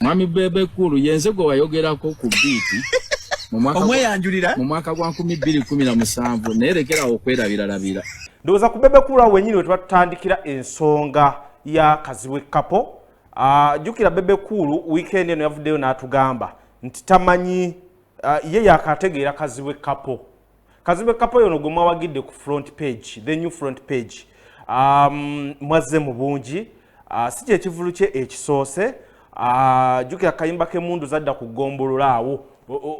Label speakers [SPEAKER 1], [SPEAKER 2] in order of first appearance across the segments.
[SPEAKER 1] Mwami Bebe Cool yenze gwe wayogerako ku beat mu mwaka
[SPEAKER 2] Omweyanjulira.
[SPEAKER 1] Mu mwaka gwa 2017, naye lekerawo okwerabiralabira.
[SPEAKER 3] Ndowooza ku Bebe Cool awo wenyini we tuba tutandikira ensonga ya Kazibwe Kapo. Jjukira Bebe Cool weekend eno yavuddeyo n'atugamba nti tamanyi, ye yakategeera Kazibwe Kapo. Kazibwe Kapo yono gwe mwawagidde ku front page, the new front page, mwazze mu bungi. Si kyekivulu kye ekisoose. Jjukira kayimba k'emundu zadda ku ggombolola awo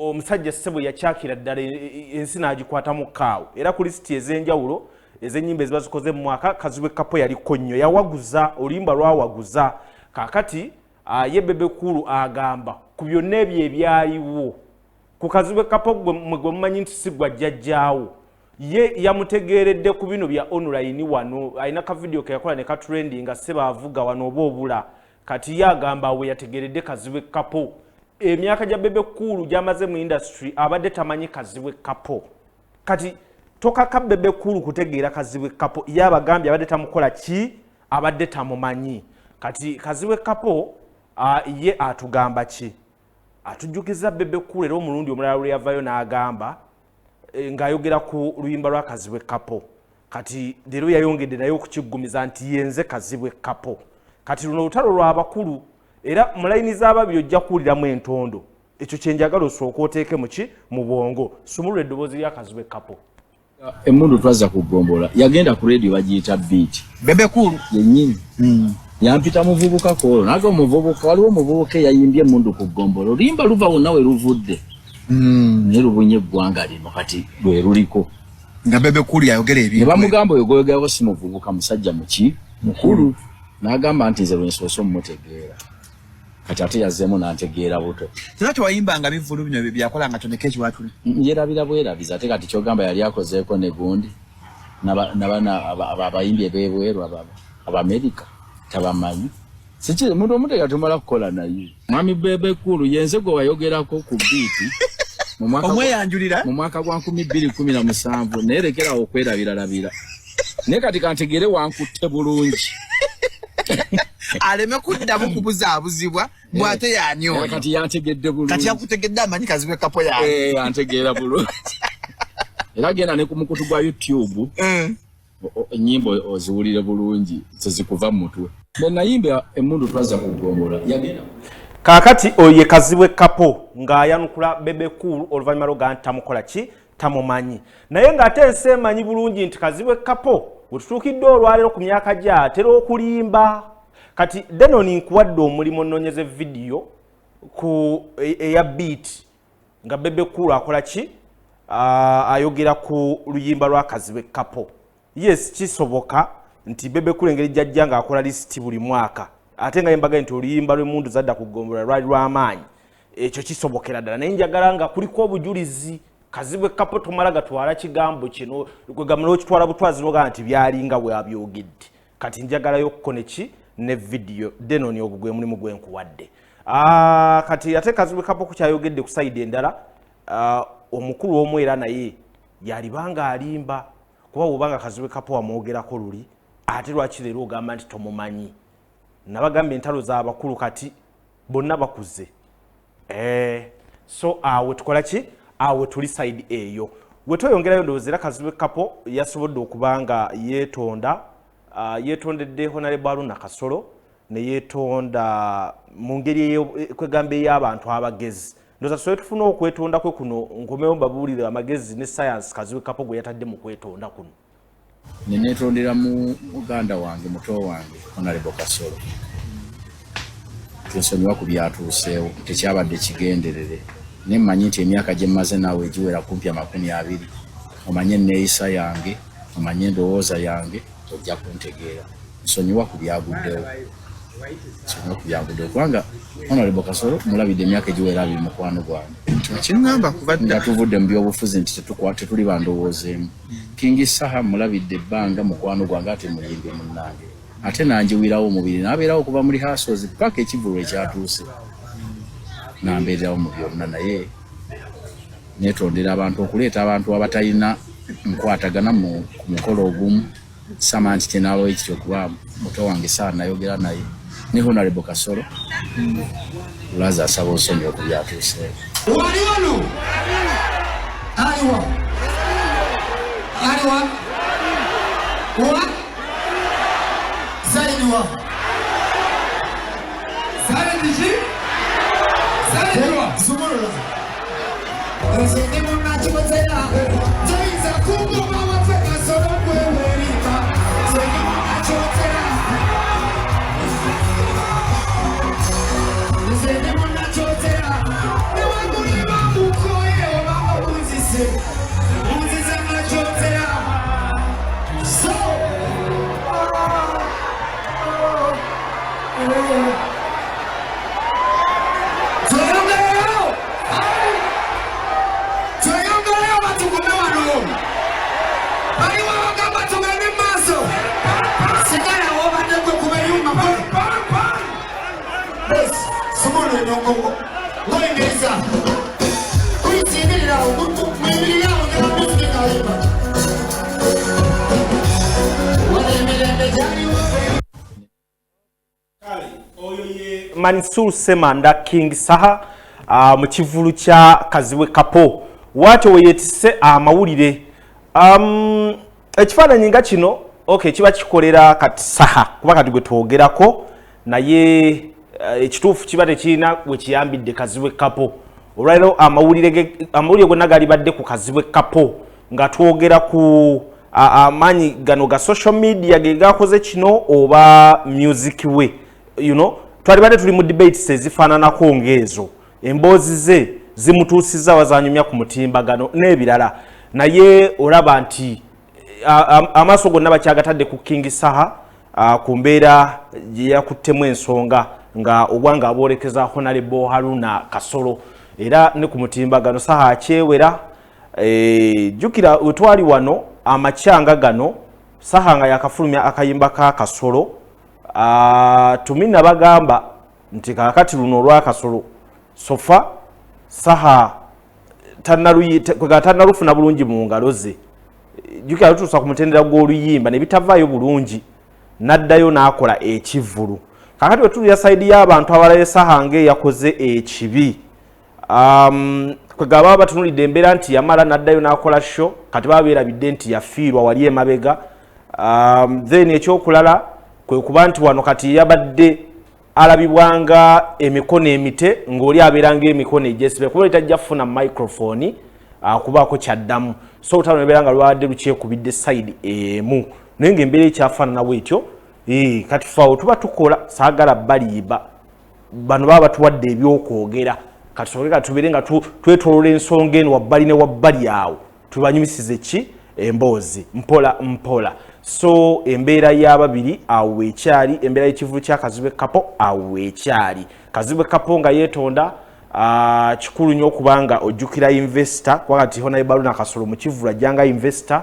[SPEAKER 3] omusajja ssebo yakyakira ddala ensi n'agikwatamu kaawo, era ku lisiti ez'enjawulo ez'ennyimba eziba zikoze mu mwaka, Kazibwe Kapo yaliko nnyo, yawaguza oluyimba lwawaguza. Kaakati ye Bebe Cool agamba ku byonna ebyo ebyaliwo ku Kazibwe Kapo mwe gwe mumanyi nti si gwa jjajjaawo, ye yamutegeeredde ku bino bya online. Wano alina ka video ke yakola ne ka trending nga ssebo avuga wano oba obula. Kati ye agamba we yategeeredde Kazibwe Kapo. Emyaka gya Bebe Cool gy'amaze mu industry abadde tamanyi Kazibwe Kapo. Kati tokaka Bebe Cool kutegeera Kazibwe Kapo. Ye abagambye abadde tamukola ki, abadde tamumanyi. Kati Kazibwe Kapo ye atugamba ki? Atujjukiza Bebe Cool era omulundi omulala lwe yavayo n'agamba ng'ayogera ku luyimba lwa Kazibwe Kapo. Kati leero yayongedde naye okukiggumiza nti yenze Kazibwe Kapo. Kati luno olutalo lw'abakulu, era mu layini z'ababiri ojja kuwuliramu entondo. Ekyo kyenjagala osooka oteeke muki mu bwongo. Sumulula eddoboozi lya Kazibwe Kapo.
[SPEAKER 1] Emundu twazza ku gombola, yagenda ku radio bagiyita Beat.
[SPEAKER 2] Bebe Cool.
[SPEAKER 1] Yennyini yampita muvubuka kwolwo, naga omuvubuka, waliwo omuvubuka eyayimbye emundu ku gombola, oluyimba luva wonna we luvudde naye lubunye eggwanga lino, kati lwe luliko.
[SPEAKER 2] Nga Bebe Cool yayogera
[SPEAKER 1] ne
[SPEAKER 2] ebintu.
[SPEAKER 1] Bamugamba oyo gwoyogerako si muvubuka, musajja muki mukulu. N'agamba nti nze lwensoose omumutegeera, kati ate yazzeemu n'antegeera buto.
[SPEAKER 2] Tera tewayimbanga bivvulu bino bye byakola nga toneka ekiwatule.
[SPEAKER 1] Nyerabira bwerabiza. Ate kati kyogamba yali akozeeko ne gundi nabana abayimbi ebebweru, Abamerika tabamanyi. Siki muntu omutegeera tumala kukola naye. Mwami Bebe Cool yenze gwe wayogerako ku beat mu mwaka
[SPEAKER 2] Omweyanjulira.
[SPEAKER 1] Mu mwaka gwa 2017, naye lekerawo okwerabiralabira, naye kati kantegeere wankutte bulungi.
[SPEAKER 2] Aleme kuddamu kubuzaabuzibwa bw'ate yaani oyo.
[SPEAKER 1] Kati yantegedde bulungi.
[SPEAKER 2] Kati yakutegedde, amanyi Kazibwe Kapo yaani.
[SPEAKER 1] Antegeera bulungi, era genda ne ku mukutu gwa YouTube ennyimba oziwulire bulungi, tezikuva mu mutwe. Bwe nayimba emundu twazza ku gombola, yagenda
[SPEAKER 3] Kaakati oyo ye Kazibwe Kapo ng'ayanukula Bebe Cool oluvannyuma lwoga nti tamukola ki, tamumanyi, naye ng'ate ensi emanyi bulungi nti Kazibwe Kapo we tutuukidde olwaleero ku myaka gye atera okulimba. Kati Denon, nkuwadde omulimu, onoonyeza vidiyo ku eya beat nga Bebe Cool akola ki, ayogera ku luyimba lwa Kazibwe Kapo. Yes, kisoboka nti Bebe Cool engeri jajja ng'akola lisiti buli mwaka, ate nga yembagaye nti oluyimba lw'emundu zadda ku ggombolola lwali lw'amaanyi, ekyo kisobokera ddala, naye njagala nga kuliko obujulizi. Kazibwe Kapo tomala gatwala kigambo kino kwegamala okitwala butwazi nogaa nti byalinga bwabyogedde. Kati njagalayo okukone ki ne vidiyo. Denoni, ogwo gwe mulimu gwenkuwadde. Kati ate Kazibwe Kapo kukyayogedde ku side endala, omukulu omu era naye yalibanga alimba, kuba bwobanga Kazibwe Kapo wamwogerako luli, ate lwaki leero ogamba nti tomumanyi? Nabagamba entalo z'abakulu, kati bonna bakuze. So awe tukola ki? Awe tuli side eyo wetweyongerayo. Ndowooza era Kazibwe Kapo yasobodde okuba nga yeetonda, yeetondedde Honorable Haruna Kasolo, ne yeetonda mu ngeri kwegamba ey'abantu abagezi. Ndowooza tusobole tufune okwetonda kwe kuno, nkomewo mbabuulire amagezi ne science Kazibwe Kapo gwe yatadde mu kwetonda kuno.
[SPEAKER 1] Nenetondera mu muganda wange, muto wange Honorable Kasolo, tunsonyiwa ku byatuuseewo, tekyabadde kigenderere, naye mmanyi nti emyaka gye mmaze naawe egiwera kumpi 20, omanye enneeyisa yange, omanye endowooza yange, ojja kuntegeera. Nsonyiwa ku byaguddewo, nsonyiwa ku byaguddewo, kubanga Honorable Kasolo mulabidde emyaka egiwera 20, mukwano gwange.
[SPEAKER 2] Kiŋŋamba kuba
[SPEAKER 1] nga tuvudde mu byobufuzi nti tetuli bandowooza emu. King Saha mulabidde ebbanga, mukwano gwange, ate muyimbi munnange, ate nanjiwirawo omubiri n'abeerawo okuva muri hasozi paka ekivulu ekyatuuse, nambeererawo mu byonna. Naye netondera abantu okuleeta abantu abatalina nkwatagana ku mukolo ogumu. Sama nti kyenaabawo ekityo, kuba muto wange saa nayogera naye. Ne Honorable Kasolo Ulaza asaba osonyiwa ku byatuuseewo.
[SPEAKER 4] Wali wano aliwa aliwa wa saidiwa saidiki saidiwa sumulula nze ndi munnakibozera toyinza kungoma waffe Kasolo gwewerimba nze ndi munnakibozera nze ndi munnakibozera newagulima mukoye obanga munzise munzise munnakibozera so tweyongereyo tweyongereyo batugume wano baliwo abagamba tugende mu maaso sigala wobadde gwe kuba ebyuma sumulu enongongo ngoyingiriza kuyisindirirawo muyimirirawo ngebamusikalimba wano emirembe gyaliwo.
[SPEAKER 3] Mansur Semanda King Saha mu kivulu kya Kazibwe Kapo waatyo we yeetisse amawulire. Ekifaananyi nga kino okay, kiba kikolera kati Saha kuba kati gwe twogerako, naye ekituufu kiba tekirina we kiyambidde Kazibwe Kapo. Olwaleero amawulire gonna galibadde ku Kazibwe Kapo nga twogera ku amaanyi gano ga social media ge gakoze kino oba music we, you know, twalibadde tuli mu debates ezifaananako ng'ezo, emboozi ze zimutuusizza wazanyumya ku mutimbagano n'ebirala, naye olaba nti amaaso gonna bakyagatadde ku King Saha ku mbeera gye yakuttemu ensonga nga obwanga aboolekeza Honorable Haruna Kasolo, era ne ku mutimbagano Saha akyewera. Jjukira we twali wano amacyanga gano Saha nga yakafulumya akayimba ka Kasolo, tumi nabagamba nti kaakati luno olwa Kasolo sofa Saha tannalufuna bulungi mu ngalo ze. Jjukira lutuusa ku mutendera gw'oluyimba ne bitavaayo bulungi, n'addayo n'akola ekivvulu. Kaakati we tulira side y'abantu abalala, Saha ng'eyakoze ekibi, kwegaba baba batunulidde embeera nti yamala n'addayo n'akola show, kati baba beerabidde nti yafiirwa wali emabega. Then ekyokulala kwe kuba nti wano kati yabadde alabibwanga emikono emite ng'oli abeera ng'emikono egyesibe kuba oli tajja kufuna microphone akubaako kyaddamu, so olutalo nebeera nga lwabadde lukyekubidde side emu, naye ng'embeera ekyafaanana bwetyo. Kati faawo tuba tukola saagala baliiba bano baba batuwadde ebyokwogera, kati soke kati tubeere nga twetoloola ensonga eno wabbali ne wabbali awo tubanyumisize ki emboozi mpola mpola. So embeera y'ababiri awo weekyali, embeera y'ekivulu kya Kazibwe Kapo awo weekyali. Kazibwe Kapo nga yeetonda, kikulu nnyo okubanga ojjukira investor, kuba kati Honorable Haruna Kasolo mu kivulu ajjanga investor,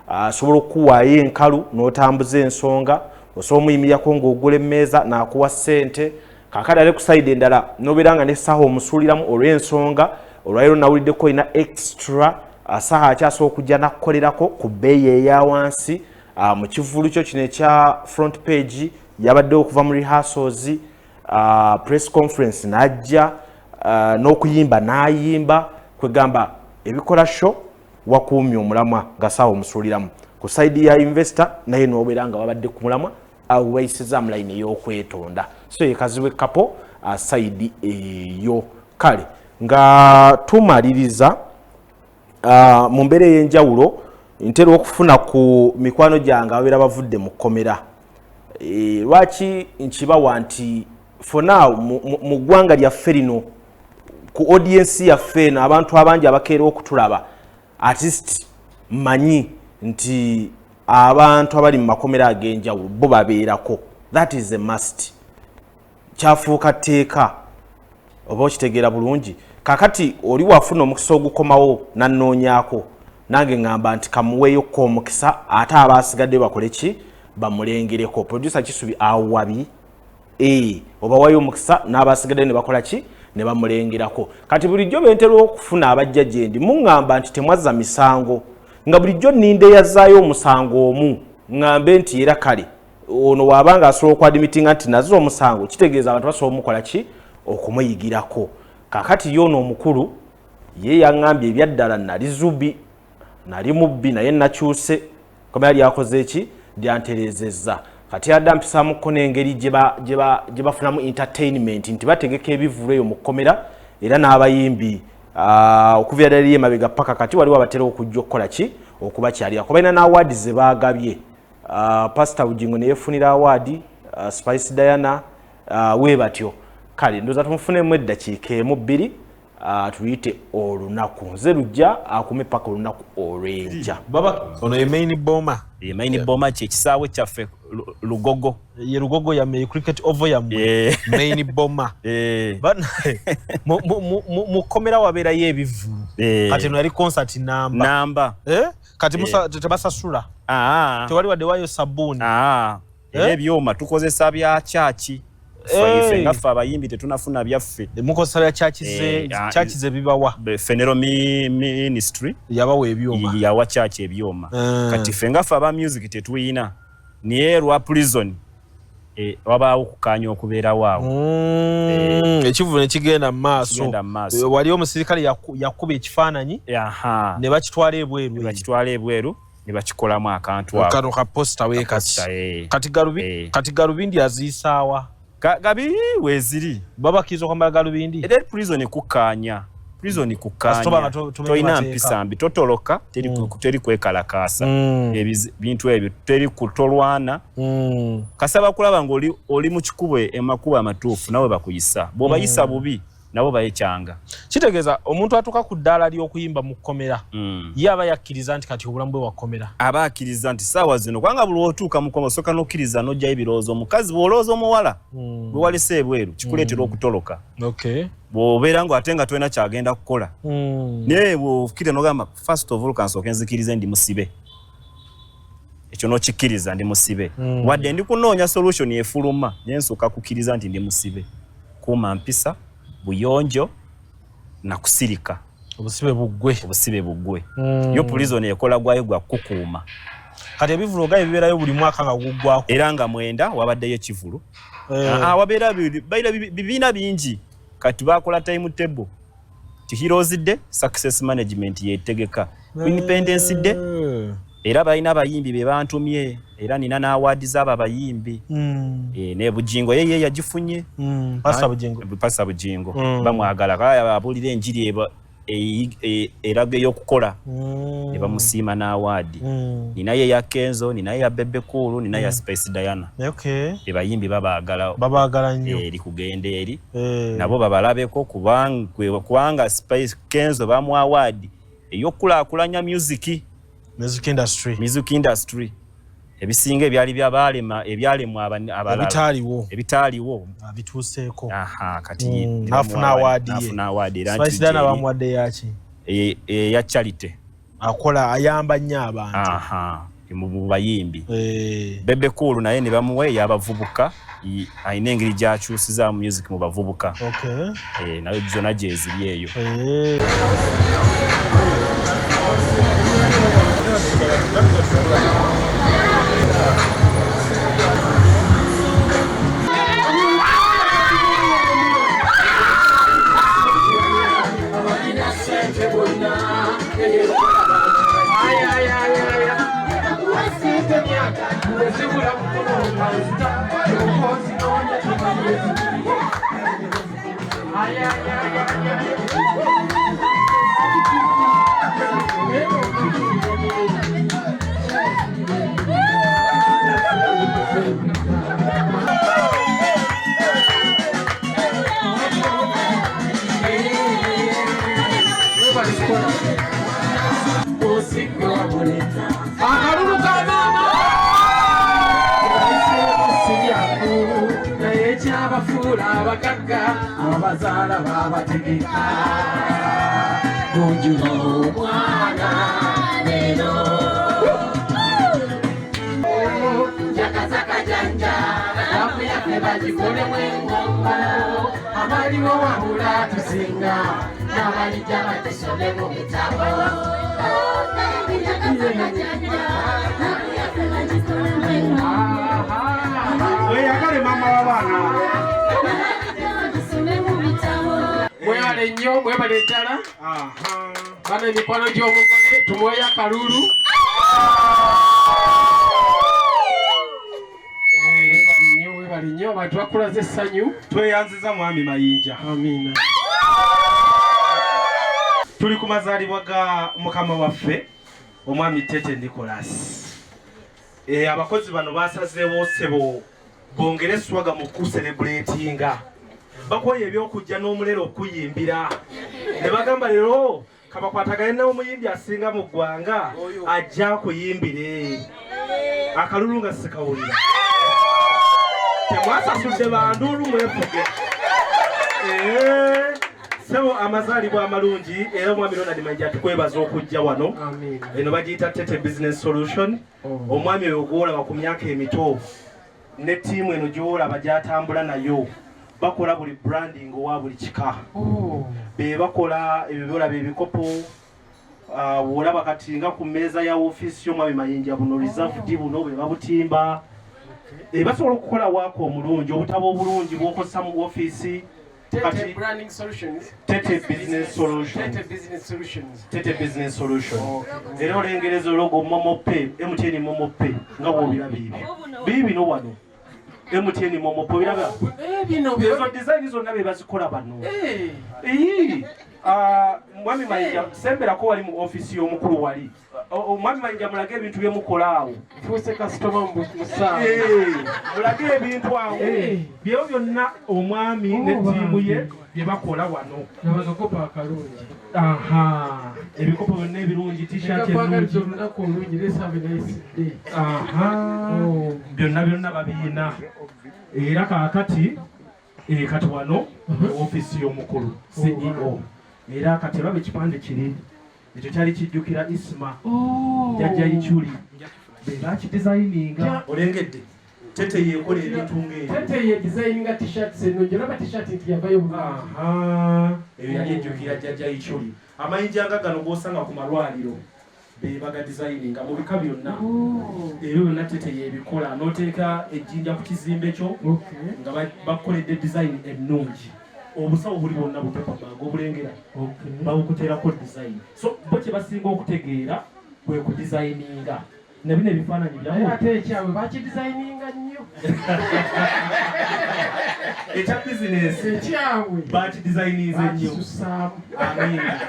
[SPEAKER 3] asobola okukuwaayo enkalu n'otambuza ensonga, osobola omuyimirirako ng'ogula emmeeza n'akuwa ssente. Kaakati ate ku side endala nobeera nga ne Saha omusuuliramu olw'ensonga olwaliro nawuliddeko olina extra, Saha akyasobola okujja nakkolerako ku bbeeyi eya wansi. Mu kivulu kyo kino ekya front page yabaddewo okuva mu rehearsals, press conference n'ajja, n'okuyimba n'ayimba, kwegamba ebikola show wakuumye omulamwa nga Saha omusuuliramu. Ku side ya investor naye nobeera nga babadde ku mulamwa awo bayisiza mu line ey'okwetonda. So ye Kazibwe Kapo side eyo. Kale nga tumaliriza, mu mbeera ey'enjawulo ntera okufuna ku mikwano gyange ababeera bavudde mu kkomera. Lwaki nkibawa nti for now mu ggwanga lyaffe lino, ku audience yaffe eno, abantu abangi abakeera okutulaba, at least mmanyi nti abantu abali mu makomera ag'enjawulo bo babeerako. That is a must, kyafuuka tteeka oba okitegeera bulungi. Kakati oli wafuna omukisa ogukomawo nannoonyaako, nange ŋŋamba nti kamuweeyokko omukisa, ate abaasigadde bakole ki? Bamulengereko. Producer Kisubi awabi obawayo omukisa n'abasigadde ne bakola ki? Ne bamulengerako. Kati bulijjo bentera okufuna abajja gye ndi muŋŋamba nti temwazza misango, nga bulijjo nninda eyazaayo omusango omu ŋŋambe nti era kale Ono wabanga asobola okwadimitinga nti nazo omusango, kitegeeza abantu basobola omukola ki, okumuyigirako. Kakati ye ono omukulu ye yaŋŋambye ebyaddala nali zubi, nali mubbi, naye nakyuse, komera lyakoze eki, lyantereezezza. Kati adda mpisaamuko n'engeri gye bafunamu entertainment, nti bategeka ebivvulu eyo mu kkomera, era n'abayimbi okuviira ddala eri emabega paka kati waliwo abatera okujja okukola ki, okubakyalira, kuba balina n'awaadi ze baagabye. Pastor Bugingo neyefunira awaadi, Spice Diana, we batyo. Kale ndowooza tumufunemu eddakiika emu bbiri, tuyite olunaku. Nze Lujja akume paka olunaku olw'enkya.
[SPEAKER 5] Baba
[SPEAKER 6] ono ye main boma.
[SPEAKER 5] Ye main boma kye kisaawe kyaffe Lugogo.
[SPEAKER 6] Ye Lugogo ya me cricket oval ya main boma. Mu komera wabeerayo ebivvulu. Kati eno yali concert namba.
[SPEAKER 5] Namba.
[SPEAKER 6] Kati musa tebasasula. Tewali wadde wayo sabbuuni.
[SPEAKER 5] Era ebyuma tukozesa bya kyaki. Ffe nga ffe abayimbi tetunafuna byaffe.
[SPEAKER 6] Mukozesa bya kyaki ze bibawa.
[SPEAKER 5] Fenero Ministry
[SPEAKER 6] yabawa ebyuma.
[SPEAKER 5] Yawa kyaki ebyuma. Kati ffe nga ffe aba music tetuyina. Naye lwa prison wabaawo okukkaanya okubeerawo awo.
[SPEAKER 6] Ekivulo ne kigenda mu maaso. Wali omusirikale yakuba ekifaananyi ne bakitwala ebweru.
[SPEAKER 5] Ne bakitwala ebweru ne bakikolamu akantu ako.
[SPEAKER 6] Kano ka poster we kati. Kati galubindi aziyisaawa.
[SPEAKER 5] Gabi weeziri.
[SPEAKER 6] Babakkiriza okwambala galubindi?
[SPEAKER 5] Era prison kukkaanya. Prison kukkaanya. Tolina mpisa mbi, totoloka, teri kwekalakaasa. Ebintu ebyo teri kutolwana. Kasaba kulaba ng'oli mu kikubo emakubo amatuufu nawe bakuyisa. Bw'obayisa bubi nabo bayekyanga.
[SPEAKER 6] Kitegeeza omuntu atuuka ku ddaala ly'okuyimba mu kkomera, ye aba yakkiriza nti kati obulamu bwe bwa kkomera.
[SPEAKER 5] Aba akkiriza nti ssaawa zino, kubanga buli lw'otuuka mu kkomera osooka n'okkiriza n'oggyayo ebirowoozo. Omukazi bw'olowooza omuwala gwe walese ebweru kikuleetera okutoloka. Bw'obeera ng'ate nga tolina ky'agenda kukola. Naye bw'okkiriza n'ogamba first of all kansooke nzikirize ndi musibe. Ekyo n'okikkiriza ndi musibe. Wadde ndi kunoonya solution efuluma, naye nsooka kukkiriza nti ndi musibe. Kuuma mpisa, buyonjo na kusirika.
[SPEAKER 6] Obusibe buggwe.
[SPEAKER 5] Obusibe buggwe. Yo prison ekola gwayo gwa kukuuma.
[SPEAKER 6] Kati ebivvulu ogaye bibeerayo buli mwaka nga guggwako.
[SPEAKER 5] Era nga 9 wabaddeyo ekivvulu. Wabeera bibiina bingi. Kati bakola timetable. Ti Heroes Day, Success Management yetegeka. Independence Day, era balina abayimbi be bantumye, era nina n'awaadi z'abo abayimbi. Ne Bugingo ye yagifunye.
[SPEAKER 6] Pastor Bugingo.
[SPEAKER 5] Pastor Bugingo. Bamwagala, kale abuulira enjiri eraga ey'okukola. Ne bamusiima n'awaadi. Ninayo eya Kenzo, ninayo eya Bebe Cool, ninayo ya Spice Diana. Abayimbi babaagala.
[SPEAKER 6] Babaagala nnyo.
[SPEAKER 5] Eri kugenda eri. Nabo babalabeko kubanga Spice Kenzo bamuwa awaadi ey'okukulaakulanya music.
[SPEAKER 6] Music industry.
[SPEAKER 5] Music industry. Ebisinga ebyali by'abaalema, ebyalemwa abalala.
[SPEAKER 6] Ebitaaliwo.
[SPEAKER 5] Ebitaaliwo.
[SPEAKER 6] Bituuseeko.
[SPEAKER 5] Kati
[SPEAKER 6] n'afuna awaadi ye.
[SPEAKER 5] N'afuna awaadi era
[SPEAKER 6] Spice
[SPEAKER 5] nti
[SPEAKER 6] Diana
[SPEAKER 5] gyeri.
[SPEAKER 6] bamuwadde yaki?
[SPEAKER 5] Eya charity.
[SPEAKER 6] Akola ayamba nnyo abantu.
[SPEAKER 5] Mu bayimbi. Bebe Cool naye ne bamuwa ey'abavubuka. Alina engeri gy'akyusizaamu music mu bavubuka. Nayo zonna gyeziri eyo.
[SPEAKER 4] Abazaala babategeka gunjula omwana leero jakazaka janja afu yaffe bagikolemu engoma abaliwo wabula tusinga n'abalijja batusome mu bitabo. Jakazaka janja afu yaffe bagikolemu engoma.
[SPEAKER 3] Weyagale mama w'abaana.
[SPEAKER 7] Mwebale nnyo, mwebale ddala. Bano emikwano gy'omugole tumuweeyo akalulu. Mwebale nnyo, abantu bakulaze essanyu.
[SPEAKER 3] Tweyanziza Mwami Mayinja.
[SPEAKER 7] Amiina.
[SPEAKER 3] Tuli ku mazaalibwa ga mukama waffe omwami Tete Nicholas. Abakozi bano basazeewo ssebo bongere swaga mu kuserebuletinga. Bakoye ebyokujja n'omulero okuyimbira. Ne bagamba leero kabakwatagane n'omuyimbi asinga mu ggwanga ajja akuyimbire. Akalulu nga sikawulira. Temwasasudde banduulu mwefuge. Ssebo amazaalibwa amalungi era omwami Ronald Mayinja tukwebaza okujja wano. Eno bagiyita Tete Business Solution. Omwami oyo gw'olaba ku myaka emito ne ttiimu eno gy'olaba gy'atambula nayo bakola buli branding owa buli kika. Be bakola ebyo by'olaba ebikopo. Bw'olaba kati nga ku mmeeza ya woofiisi y'omwami Mayinja buno reserved buno bwe babutimba. Basobola okukola waaka omulungi, obutabo obulungi bw'okozesa mu woofiisi.
[SPEAKER 7] Tete Branding Solutions.
[SPEAKER 3] Tete Business Solutions.
[SPEAKER 7] Tete Business Solutions.
[SPEAKER 3] Tete Business Solution. Era olengereza logo Momo Pay, MTN Momo Pay nga bw'obiraba ebyo. Biibino wano. MTN Momo Pay obiraba?
[SPEAKER 7] Bino
[SPEAKER 3] ezo design zonna be bazikola bano. Mwami Mayinja semberako wali mu ofiisi y'omukulu wali. Mwami Mayinja mulage ebintu bye mukola awo.
[SPEAKER 7] Fuuse kasitoma mu ssaawa.
[SPEAKER 3] Mulage ebintu awo. Byeyo byonna omwami ne ttiimu ye bye bakola wano.
[SPEAKER 7] Nabakakopo akalungi.
[SPEAKER 3] Aha, ebikopo byonna ebirungi, t-shirt
[SPEAKER 7] Nkakwagaliza
[SPEAKER 3] ennungi.
[SPEAKER 7] olunaku olungi, let's have a nice day.
[SPEAKER 3] Aha, byonna byonna babiina. Era kaakati kati wano ofiisi y'omukulu CEO. Era kati olaba ekipande kiri ekyo kyali kijjukira Isma Jjajja Ichuli be bakidesigninga. Olengedde Tete yeekola ebintu ng'ebyo.
[SPEAKER 7] Tete ye designinga t-shirts ennungi, olaba t-shirt nti yavayo bulungi.
[SPEAKER 3] Aha, eyo yali ejjukira Jjajja Ichuli. Amayinja nga gano g'osanga ku malwaliro be bagadesigninga mu bika byonna. Ebyo byonna Tete yeebikola, n'oteeka ejjinja ku kizimbe kyo nga bakukoledde design ennungi. Obusawo buli bwonna bu paper bag obulengera babukuteerako design. So bo kye basinga okutegeera kwe kudesigninga. Na bino ebifaananyi
[SPEAKER 7] Naye
[SPEAKER 3] byammwe.
[SPEAKER 7] ate ekyabwe bakidesigninga nnyo.
[SPEAKER 3] Ekya bizinesi
[SPEAKER 7] ekyabwe
[SPEAKER 3] bakidesigninze nnyo.
[SPEAKER 7] Bakisusaamu.
[SPEAKER 3] Amiina.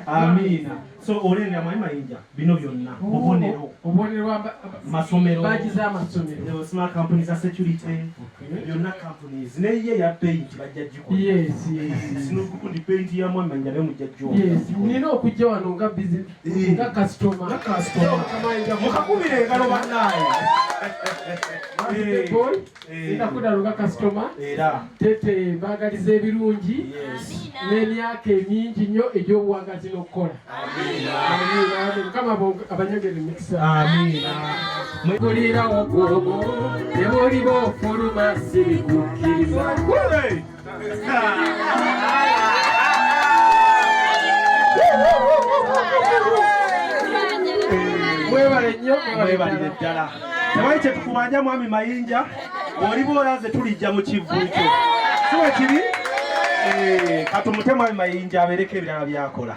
[SPEAKER 3] Amiina. So olengera Mwami Mayinja bino byonna bubonero.
[SPEAKER 7] Obubonero
[SPEAKER 3] masomero.
[SPEAKER 7] Bagize amasomero.
[SPEAKER 3] Smart companies za security. Byonna companies. Naye ya paint bajja gikola.
[SPEAKER 7] Yes.
[SPEAKER 3] Sino gundi paint ya Mwami Mayinja nayo mujja gyola.
[SPEAKER 7] Yes, nina okujja wano nga busy nga customer.
[SPEAKER 3] Nga customer. Mukakubire engalo bannaaye.
[SPEAKER 7] Boy, ndakudalo nga customer.
[SPEAKER 3] Era
[SPEAKER 7] Tete mbaagaliza ebirungi n'emyaka emingi nnyo egy'obuwangazi n'okukola. Amiina. Mukama abanyongere emikisa.
[SPEAKER 3] Amiina.
[SPEAKER 7] Gulirawo gwogo ne bw'oliba ofuluma sirikukkiriza. Mwebale nnyo,
[SPEAKER 3] mwebalire ddala. Tewali kye tukubanja Mwami Mayinja, bw'oliba olaze tulijja mu kivvulu kyo. Si bwe kiri? Katumute Mwami Mayinja abeereko ebirala by'akola.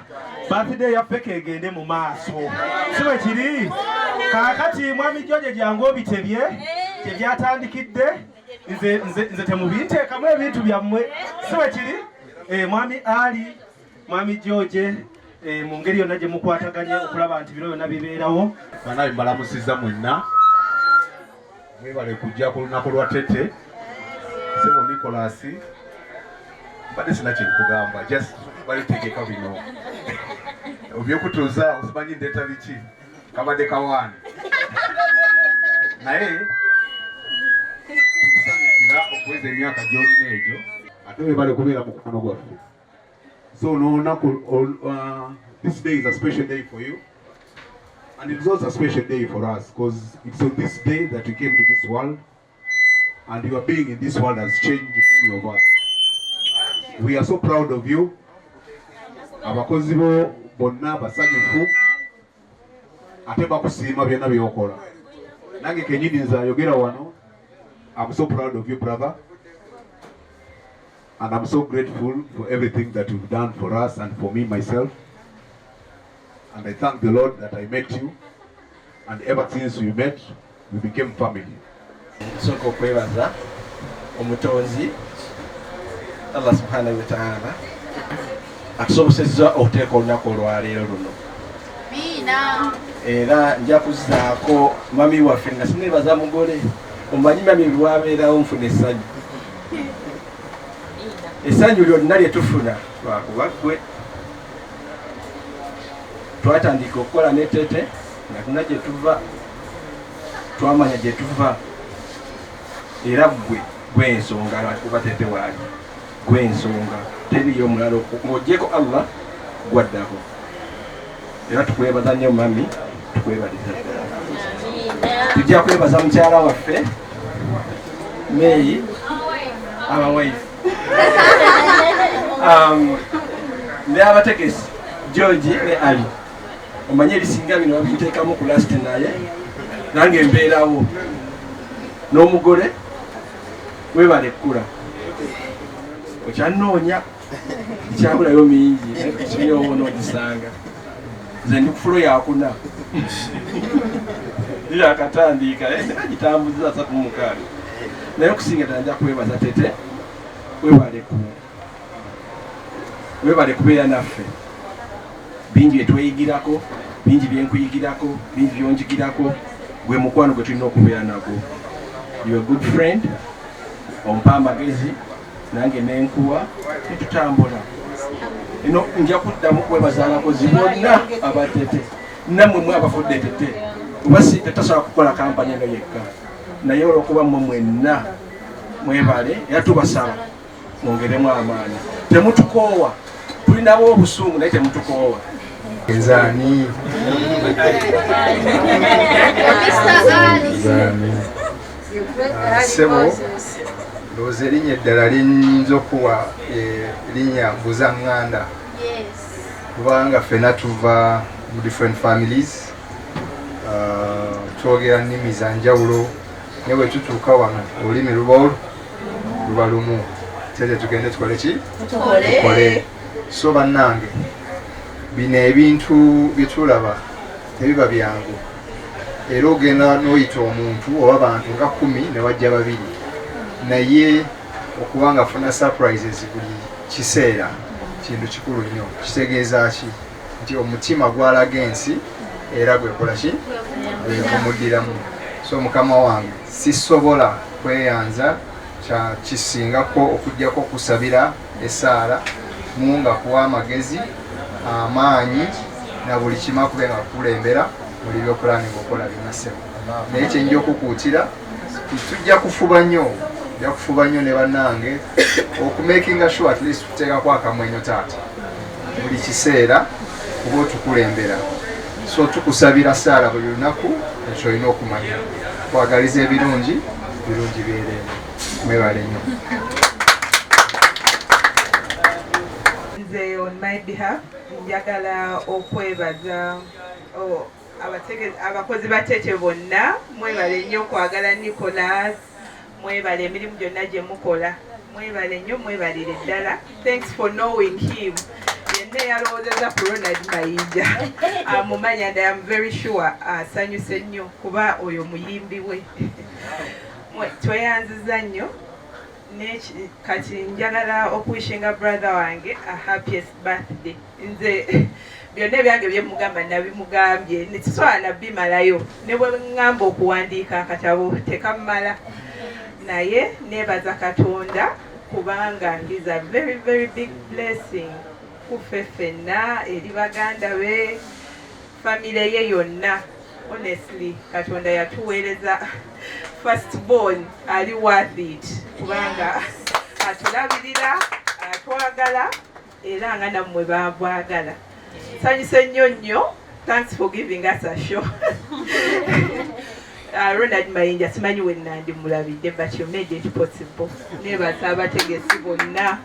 [SPEAKER 3] Birthday yaffe kegende mu maaso. Si bwe kiri? Kaakati Mwami George jangu obitebye kye byatandikidde, nze temubinteekamu ebintu byammwe. Si bwe kiri? Mwami Ali, Mwami George, mu ngeri yonna gye mukwataganye okulaba nti bino byonna bibeerawo.
[SPEAKER 8] Banaye mbalamusizza mwenna, mwebale kujja ku lunaku lwa Tete. Ssebo Nicholas, mbadde sina kyenkugamba, just balitegeka bino ebyokutuuza, osimanyi ndeeta biki, kabadde kawaani, naye tukusanyukira okuweza emyaka gy'olina egyo, ate webale kubeera mukwano gwaffe. So n'olunaku this day is a special day for you. And it's also a special day for us because it's on this day that you came to this world, and your being in this world has changed many of us. We are so proud of you. Abakozi bo bonna basanyufu ate bakusiima byonna by'okola. Nange kennyini nze ayogera wano I'm so proud of you, brother. And I'm so grateful for everything that you've done for us and for me, myself. And I thank the Lord that I met you. And ever since we met, we became family.
[SPEAKER 9] Nsooka okwebaza omutonzi Allah subhanahu wataala atusobosezza okuteeka olunaku olwaleero luno. Era nja kuzzaako mami waffe nga sineebaza mugole. Omanyi mami lwabeerawo nfuna essanyu, essanyu lyonna lye tufuna lwakuba ggwe. Twatandika okukola ne Tete nga tuna gye tuva, twamanya gye tuva, era ggwe gw'ensonga lwakuba Tete waali gw'ensonga, teriyo omulala ng'oggyeko Allah gwaddako. Era tukwebaza nnyo mami, tukwebaliza ddala. Tujja kwebaza mukyala waffe May, our wife, ne abategesi George ne Ali. Omanye ebisinga bino babiteekamu ku last, naye nange mbeerawo n'omugole. Webale kkula, okyanoonya ekyabulayo mingi, naye tukirinyowo n'ogisanga. Nze ndi ku floor yakuna, yakatandika agitambuza 36. Naye okusinga ddala nja kwebaza Tete, webale ku webale kubeera naffe. Bingi byetweyigirako, bingi byenkuyigirako, bingi byonjigirako. Gwe mukwano gwe tulina okubeera nagwo. You a good friend, ompa amagezi nange nenkuwa netutambula. Eno nja kuddamu kwebaza abakozi bonna abatete, nammwe mwe abafudde Tete, kuba si tetasobola kukola kampani eno yekka, naye olwokuba mmwe mwenna mwebale. Era tubasaba mwongeremu amaanyi, temutukoowa. Tulinabo obusungu naye temutukoowa.
[SPEAKER 10] Nzani? Nzani? Ssebo, ndowooza erinnya eddala linyinza okuwa linnya Mbuza Ŋŋanda, kubanga ffena tuva mu different families, twogera nnimi za njawulo, naye bwe tutuuka wano olulimi luba olu luba lumu. Tete tugende tukole ki? Tukole. So bannange, bino ebintu bye tulaba tebiba byangu, era ogenda n'oyita omuntu oba bantu nga 10 ne wajja babiri, naye okuba nga afuna surprises buli kiseera kintu kikulu nnyo. Kitegeeza ki? Nti omutima gwalaga ensi era gwekola ki? Gwegumuddiramu. So mukama wange, sisobola kweyanza kisingako okugjako okusabira essaala munga kuwa amagezi, amaanyi na buli kimu, akube nga kukulembera muli byopulaani ngaokola byonna ssebo. Naye kyenja okukuutira, tujja kufuba nnyo, nja kufuba nnyo ne bannange okumakinga sure at least tuteekako akamwenyo taata buli kiseera, kuba otukulembera. So tukusabira saala buli lunaku, ekyo olina okumanya. Kwagaliza ebirungi birungi byereere. Mwebale nnyo.
[SPEAKER 11] Nze on my behalf njagala okwebaza abakozi ba Tete bonna. Mwebale nnyo okwagala Nicholas, mwebale emirimu gyonna gye mukola, mwebale nnyo, mwebalire ddala. Thanks for knowing him. Yenna eyalowoozezza ku Ronald Mayinja amumanya, and I am very sure asanyuse nnyo kuba oyo muyimbi we. Tweyanziza nnyo. Kati njagala okuwishinga brother wange a happiest birthday. Nze byonna ebyange byemugamba nabimugambye, nekisobola nabimalayo, ne bwe ŋŋamba okuwandiika akatabo tekammala, naye neebaza Katonda kubanga is a very very big blessing kuffe ffenna, eri baganda be, famire ye yonna. Honestly, Katonda yatuweereza first born ali worth it, kubanga atulabirira, atwagala, era nga nammwe babwagala. Nsanyuse nnyo nnyo. Thanks for giving us a show. Ronald Mayinja simanyi we nandimulabidde, but you made it possible. Nebaza abategesi bonna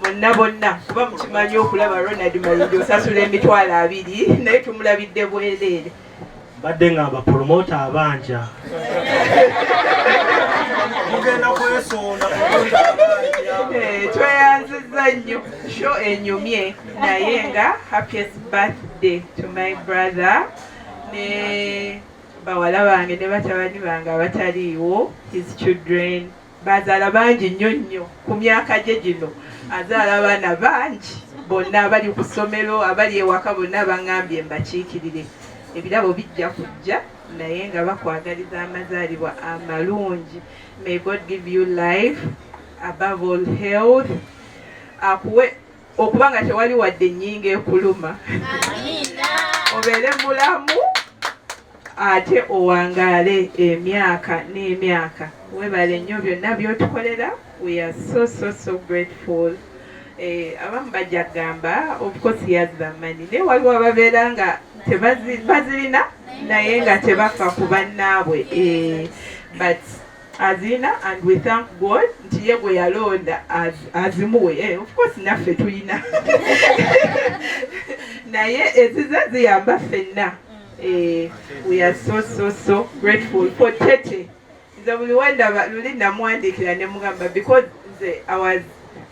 [SPEAKER 11] bonna bonna, kuba mukimanyi okulaba Ronald Mayinja osasula 20,000, naye tumulabidde bwereere.
[SPEAKER 12] Mbadde ngamba promota abanja.
[SPEAKER 6] Mugenda kwesonda.
[SPEAKER 11] Tweyanziza nnyo, show enyumye, naye nga happiest birthday to my brother ne bawala bange ne batabani bange abataliiwo, his children. Bazaala bangi nnyo nnyo ku myaka gye gino, azaala abaana bangi, bonna abali ku ssomero, abali ewaka, bonna baŋŋambye mbakiikirire. Ebirabo bijja kujja, naye nga bakwagaliza amazaalibwa amalungi. May God give you life, above all health, akuwe okuba nga tewali wadde ennyingo ekuluma, obeere mulamu ate owangaale emyaka n'emyaka. Webale nnyo byonna by'otukolera. We are so so so grateful. Abamu bajja kugamba, of course he has the money, naye waliwo ababeera nga bazirina naye nga tebafa ku bannaabwe. But azirina and we thank God nti ye gwe yalonda azimuwe. Of course naffe tulina, naye ezize ziyamba ffenna. We are so so so grateful for Tete. Nze buli wendaba luli namuwandiikira ne mugamba, because nze I was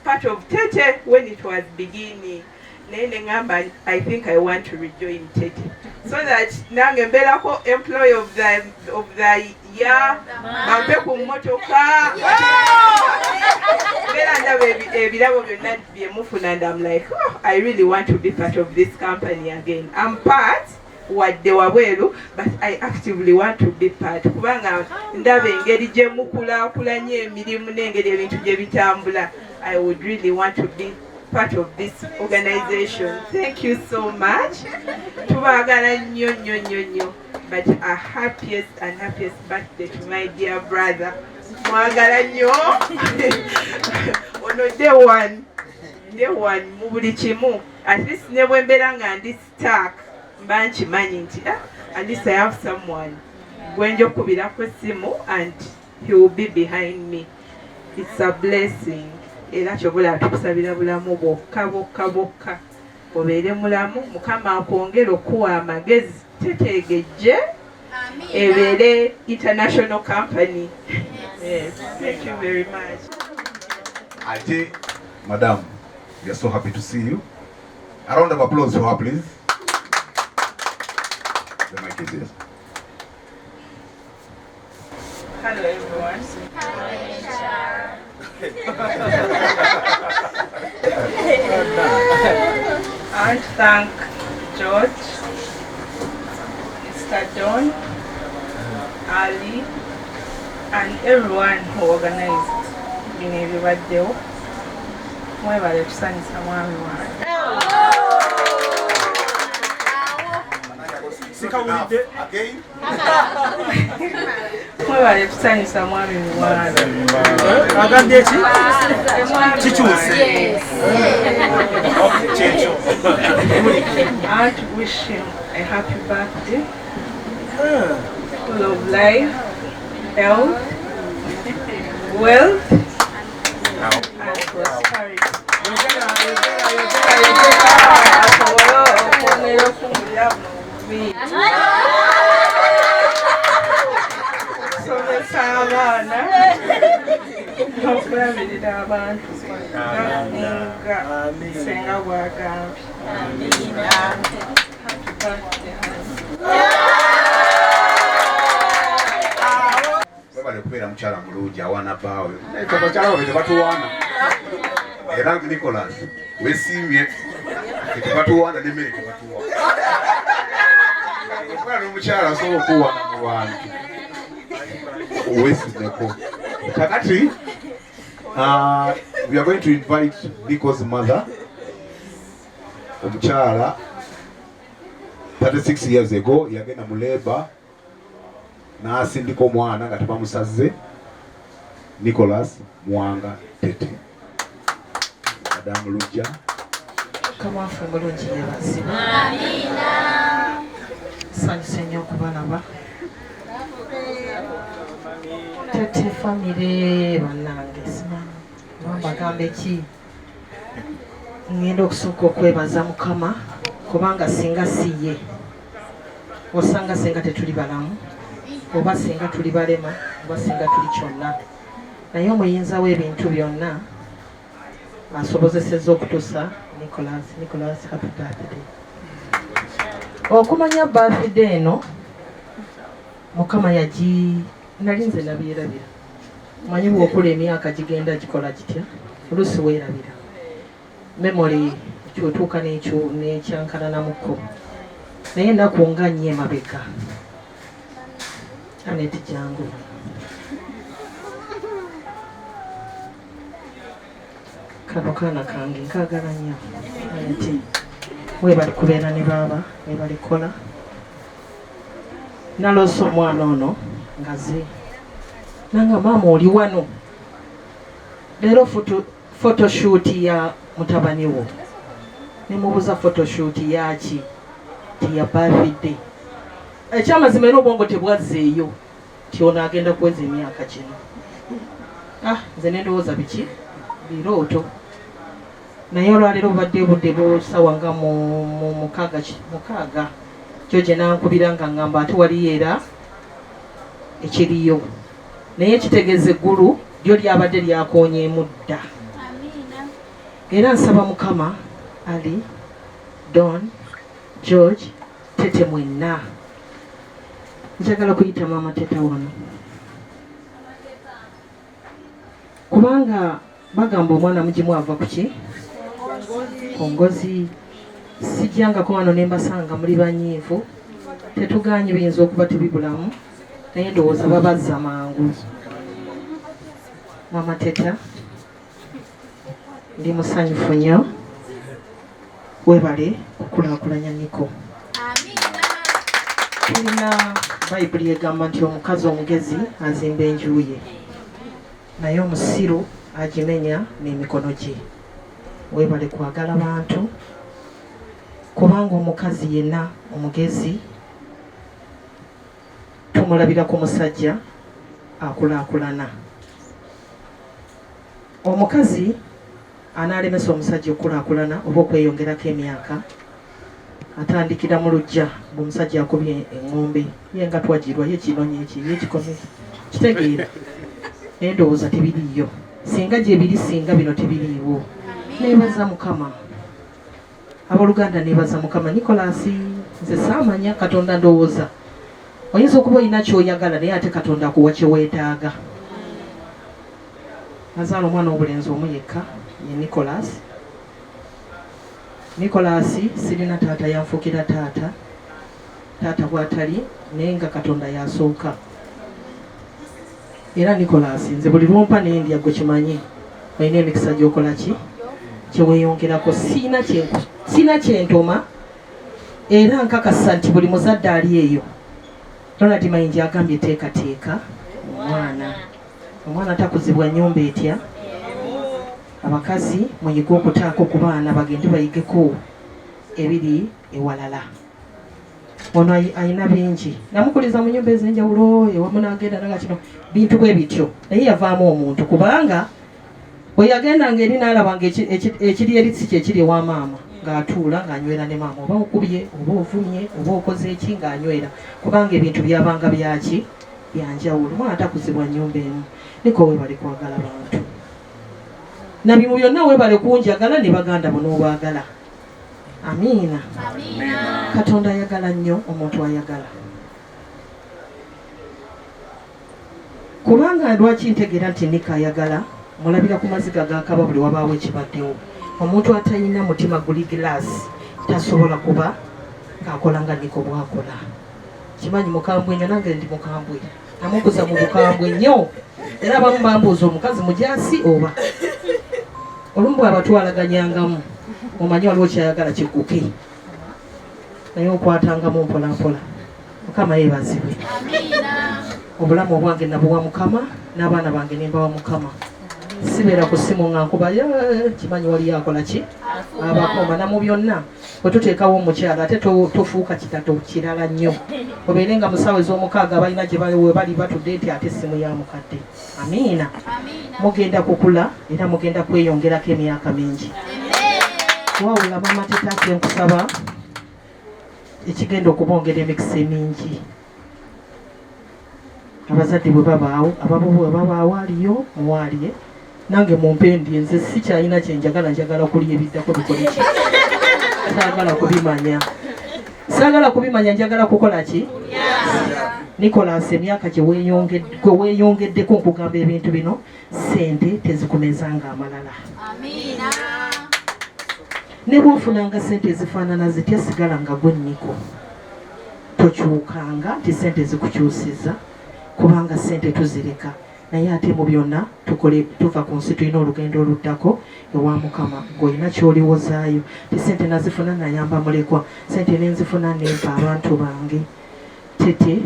[SPEAKER 11] part of Tete when it was beginning, naye ne ŋŋamba I think I want to rejoin Tete so that nange mbeerako employee of the year, bampe ku mmotoka. Mbeera ndaba ebirabo byonna bye mufuna and I'm like, oh, I really want to be part of this company again. I'm part wadde wabweru, but I actively want to be part, kubanga ndaba engeri gye mukulaakulanya emirimu n'engeri ebintu gye bitambula. I would really want to be part of this organization. Thank you so much. Tubaagala nnyo nnyo nnyo nnyo, but a happiest and happiest birthday to my dear brother. Mwagala nnyo ono day one, day one mu buli kimu. At least ne bwe mbeera nga ndi stuck, mba nkimanyi nti, ah, at least I have someone gwe nja okukubirako essimu and he will be behind me. It's a blessing. Era kyobola tukusabira bulamu bwokka bwokka bwokka, obeere mulamu, Mukama akwongere okuwa amagezi, teteegejje ebeere international company. Yes, thank you very much.
[SPEAKER 8] Ate, madam, we are so happy to see you. A round of applause for her, please. The mic is yours.
[SPEAKER 11] Hello everyone. I want to thank George, Mr. Don, Ali, and everyone who organized bino ebibaddewo. Mwebale tusanyusa mwami wange.
[SPEAKER 6] Sikawulidde.
[SPEAKER 8] Again.
[SPEAKER 11] Mwebale tusanyusa mwami wange.
[SPEAKER 6] Agambye ki? Kikyuse. Kyekyo.
[SPEAKER 11] I want to wish him a happy birthday, full of life, health, wealth, and prosperity. Asobole okwongera okuwulira buno obubi. Okusomesa abaana n'okulabirira abantu nga senga bw'agambye. Happy birthday, honey.
[SPEAKER 8] Webale kubeera mukyala mulungi awaana bbaawe. Naye ffe abakyala baffe tebatuwaana. Era Nicholas, weesiimye. Ffe tebatuwaana, n'emmere tebatuwa. Okubeera n'omukyala asobola okuwaana mu bantu. Weesiimeko. Kakati, we are going to invite Nico's mother, omukyala 36 years ago yagenda mu labour n'asindika omwana nga tebamusaze, Nicholas Mwanga Tete. Madamu Lujja.
[SPEAKER 12] Mukama waffe omulungi yeebazibwe. Nsanyuse nnyo okubalaba. Tete family bannange, simanyi oba mbagambe ki. Ŋŋenda okusooka okwebaza Mukama, kubanga singa si ye, osanga singa tetuli balamu, oba singa tuli balema, oba singa tuli kyonna. Naye omuyinza w'ebintu byonna asobozesezza okutusa Nicholas. Nicholas, happy birthday. Okumanya birthday eno Mukama yagi nali nze nabyerabira. Manyi bw'okula emyaka gigenda gikola gitya, oluusi weerabira. Memory kyotuuka n'ekyankalanamuko. Naye ennaku nga nnya emabega. Anet jangu. Kano kaana kange nkaagala nnyo. Anet webale kubeera ne baaba, webale kola. Naloose omwana ono ngaze nanga maama oli wano leero photoshoot ya mutabani wo nemubuuza photoshoot yaki ti ya birthday. Ekyamazima era obwongo tebwazzeeyo ti ono agenda kuweza emyaka kino. Nze nendowooza biki birooto. Naye olwaleero bubadde budde busawa nga mu mukaaga kyo gye nankubira nga ngamba ate waliyo era ekiriyo, naye kitegeeza eggulu lyo lyabadde lyakoonyeemu dda. Era nsaba Mukama Ali, Don, George, Tete mwenna njagala kuyita maama Teta wano kubanga bagamba omwana mugimu ava kuki ku ngozi. Sijjangako wano ne mbasanga muli banyiivu, tetugaanye biyinza okuba tebibulamu, naye ndowooza babazza mangu. Maama Teta ndi musanyufu nnyo, webale kukulaakulanya Niko. Tulina Bayibuli egamba nti omukazi omugezi azimba enju ye, naye omusiru agimenya n'emikono gye. Webale kwagala bantu, kubanga omukazi yenna omugezi tumulabira ku musajja akulaakulana. Omukazi anaalemesa omusajja okukulaakulana oba okweyongerako emyaka atandikira mu luggya ng'omusajja akubye eŋŋombe ye nga twagirwa ye kinonye eki ye kikome kitegeera, naye ndowooza tebiriiyo. Singa gye biri, singa bino tebiriiwo. Neebaza Mukama. Abooluganda, neebaza Mukama. Nicholas, nze saamanya Katonda. Ndowooza oyinza okuba olina ky'oyagala naye ate Katonda akuwa kye weetaaga. Nazaala omwana w'obulenzi omu yekka, ye Nicholas. Nicholas sirina taata yanfuukira taata, taata bw'atali naye nga Katonda y'asooka. Era Nicholas nze buli lwompa nendya gwe kimanyi olina emikisa gy'okola ki kye weeyongerako. Sirina kyentoma era nkakasa nti buli muzadde ali eyo. Ronald Mayinja agambye teekateeka omwana. Omwana takuzibwa nnyumba etya? Abakazi muyige okutaako ku baana bagende bayigeko ebiri ewalala. Ono alina bingi, namukuliza mu nyumba ez'enjawulo ewamu n'agenda naga kino bintu bwe bityo, naye yavaamu omuntu kubanga bwe yagendanga eri n'alaba nga ekiri eri si kyekiri ewa maama, ng'atuula ng'anywera ne maama, oba okubye oba ovumye oba okoze eki ng'anywera, kubanga ebintu byabanga byaki byanjawulo. Omwana takuzibwa nnyumba emu. Niko webale kwagala bantu nabi mu byonna, webale kunjagala ne baganda bo n'obaagala. Amiina. Katonda ayagala nnyo omuntu ayagala, kubanga lwaki ntegeera nti Nika ayagala, mulabira ku maziga gakaba buli wabaawo ekibaddewo. Omuntu atalina mutima guli gilaasi tasobola kuba ng'akola nga Niko bw'akola. Kimanyi mukambwe nnyo, nange ndi mukambwe, namukuza mu bukambwe nnyo, era abamu bambuuza omukazi mujaasi oba olumu bw'abatwalaganyangamu omanyi waliwo kyayagala kigguke, naye okwatangamu mpola mpola. Mukama yeebazibwe. Obulamu obwange nabuwa Mukama n'abaana bange ne mbawa Mukama. Sibeera ku ssimu nga nkuba kimanyi waliyo akola ki abakoma na mu byonna. Bwe tuteekawo omukyala ate tofuuka kitato kirala nnyo, obeere nga mu ssaawa ez'omukaaga abalina gye we bali batudde nti ate essimu ya mukadde. Amiina. Mugenda kukula era mugenda kweyongerako emyaka mingi. Wabula maama Teta kye nkusaba ekigenda okubongera emikisa emingi. Abazadde bwe babaawo, ababo bwe babaawo aliyo muwaalye, nange mumpe ndye, nze sikyalina kye njagala, njagala kulya, ebiddako bikole ki? Saagala kubimanya, saagala kubimanya, njagala kukola ki? Nicholas, emyaka gye weeyongeddeko nkugamba ebintu bino, sente tezikumezanga amalala. Ne bw'ofunanga sente ezifaanana zitya, sigala nga gwe Niko, tokyukanga nti sente zikukyusiza, kubanga sente tuzireka. Naye ate mu byonna tukole, tuva ku nsi tulina olugendo oluddako ewa Mukama, ng'olina ky'oliwozaayo ti sente nazifuna nayamba mulekwa, sente nenzifuna nempa abantu bange. Tete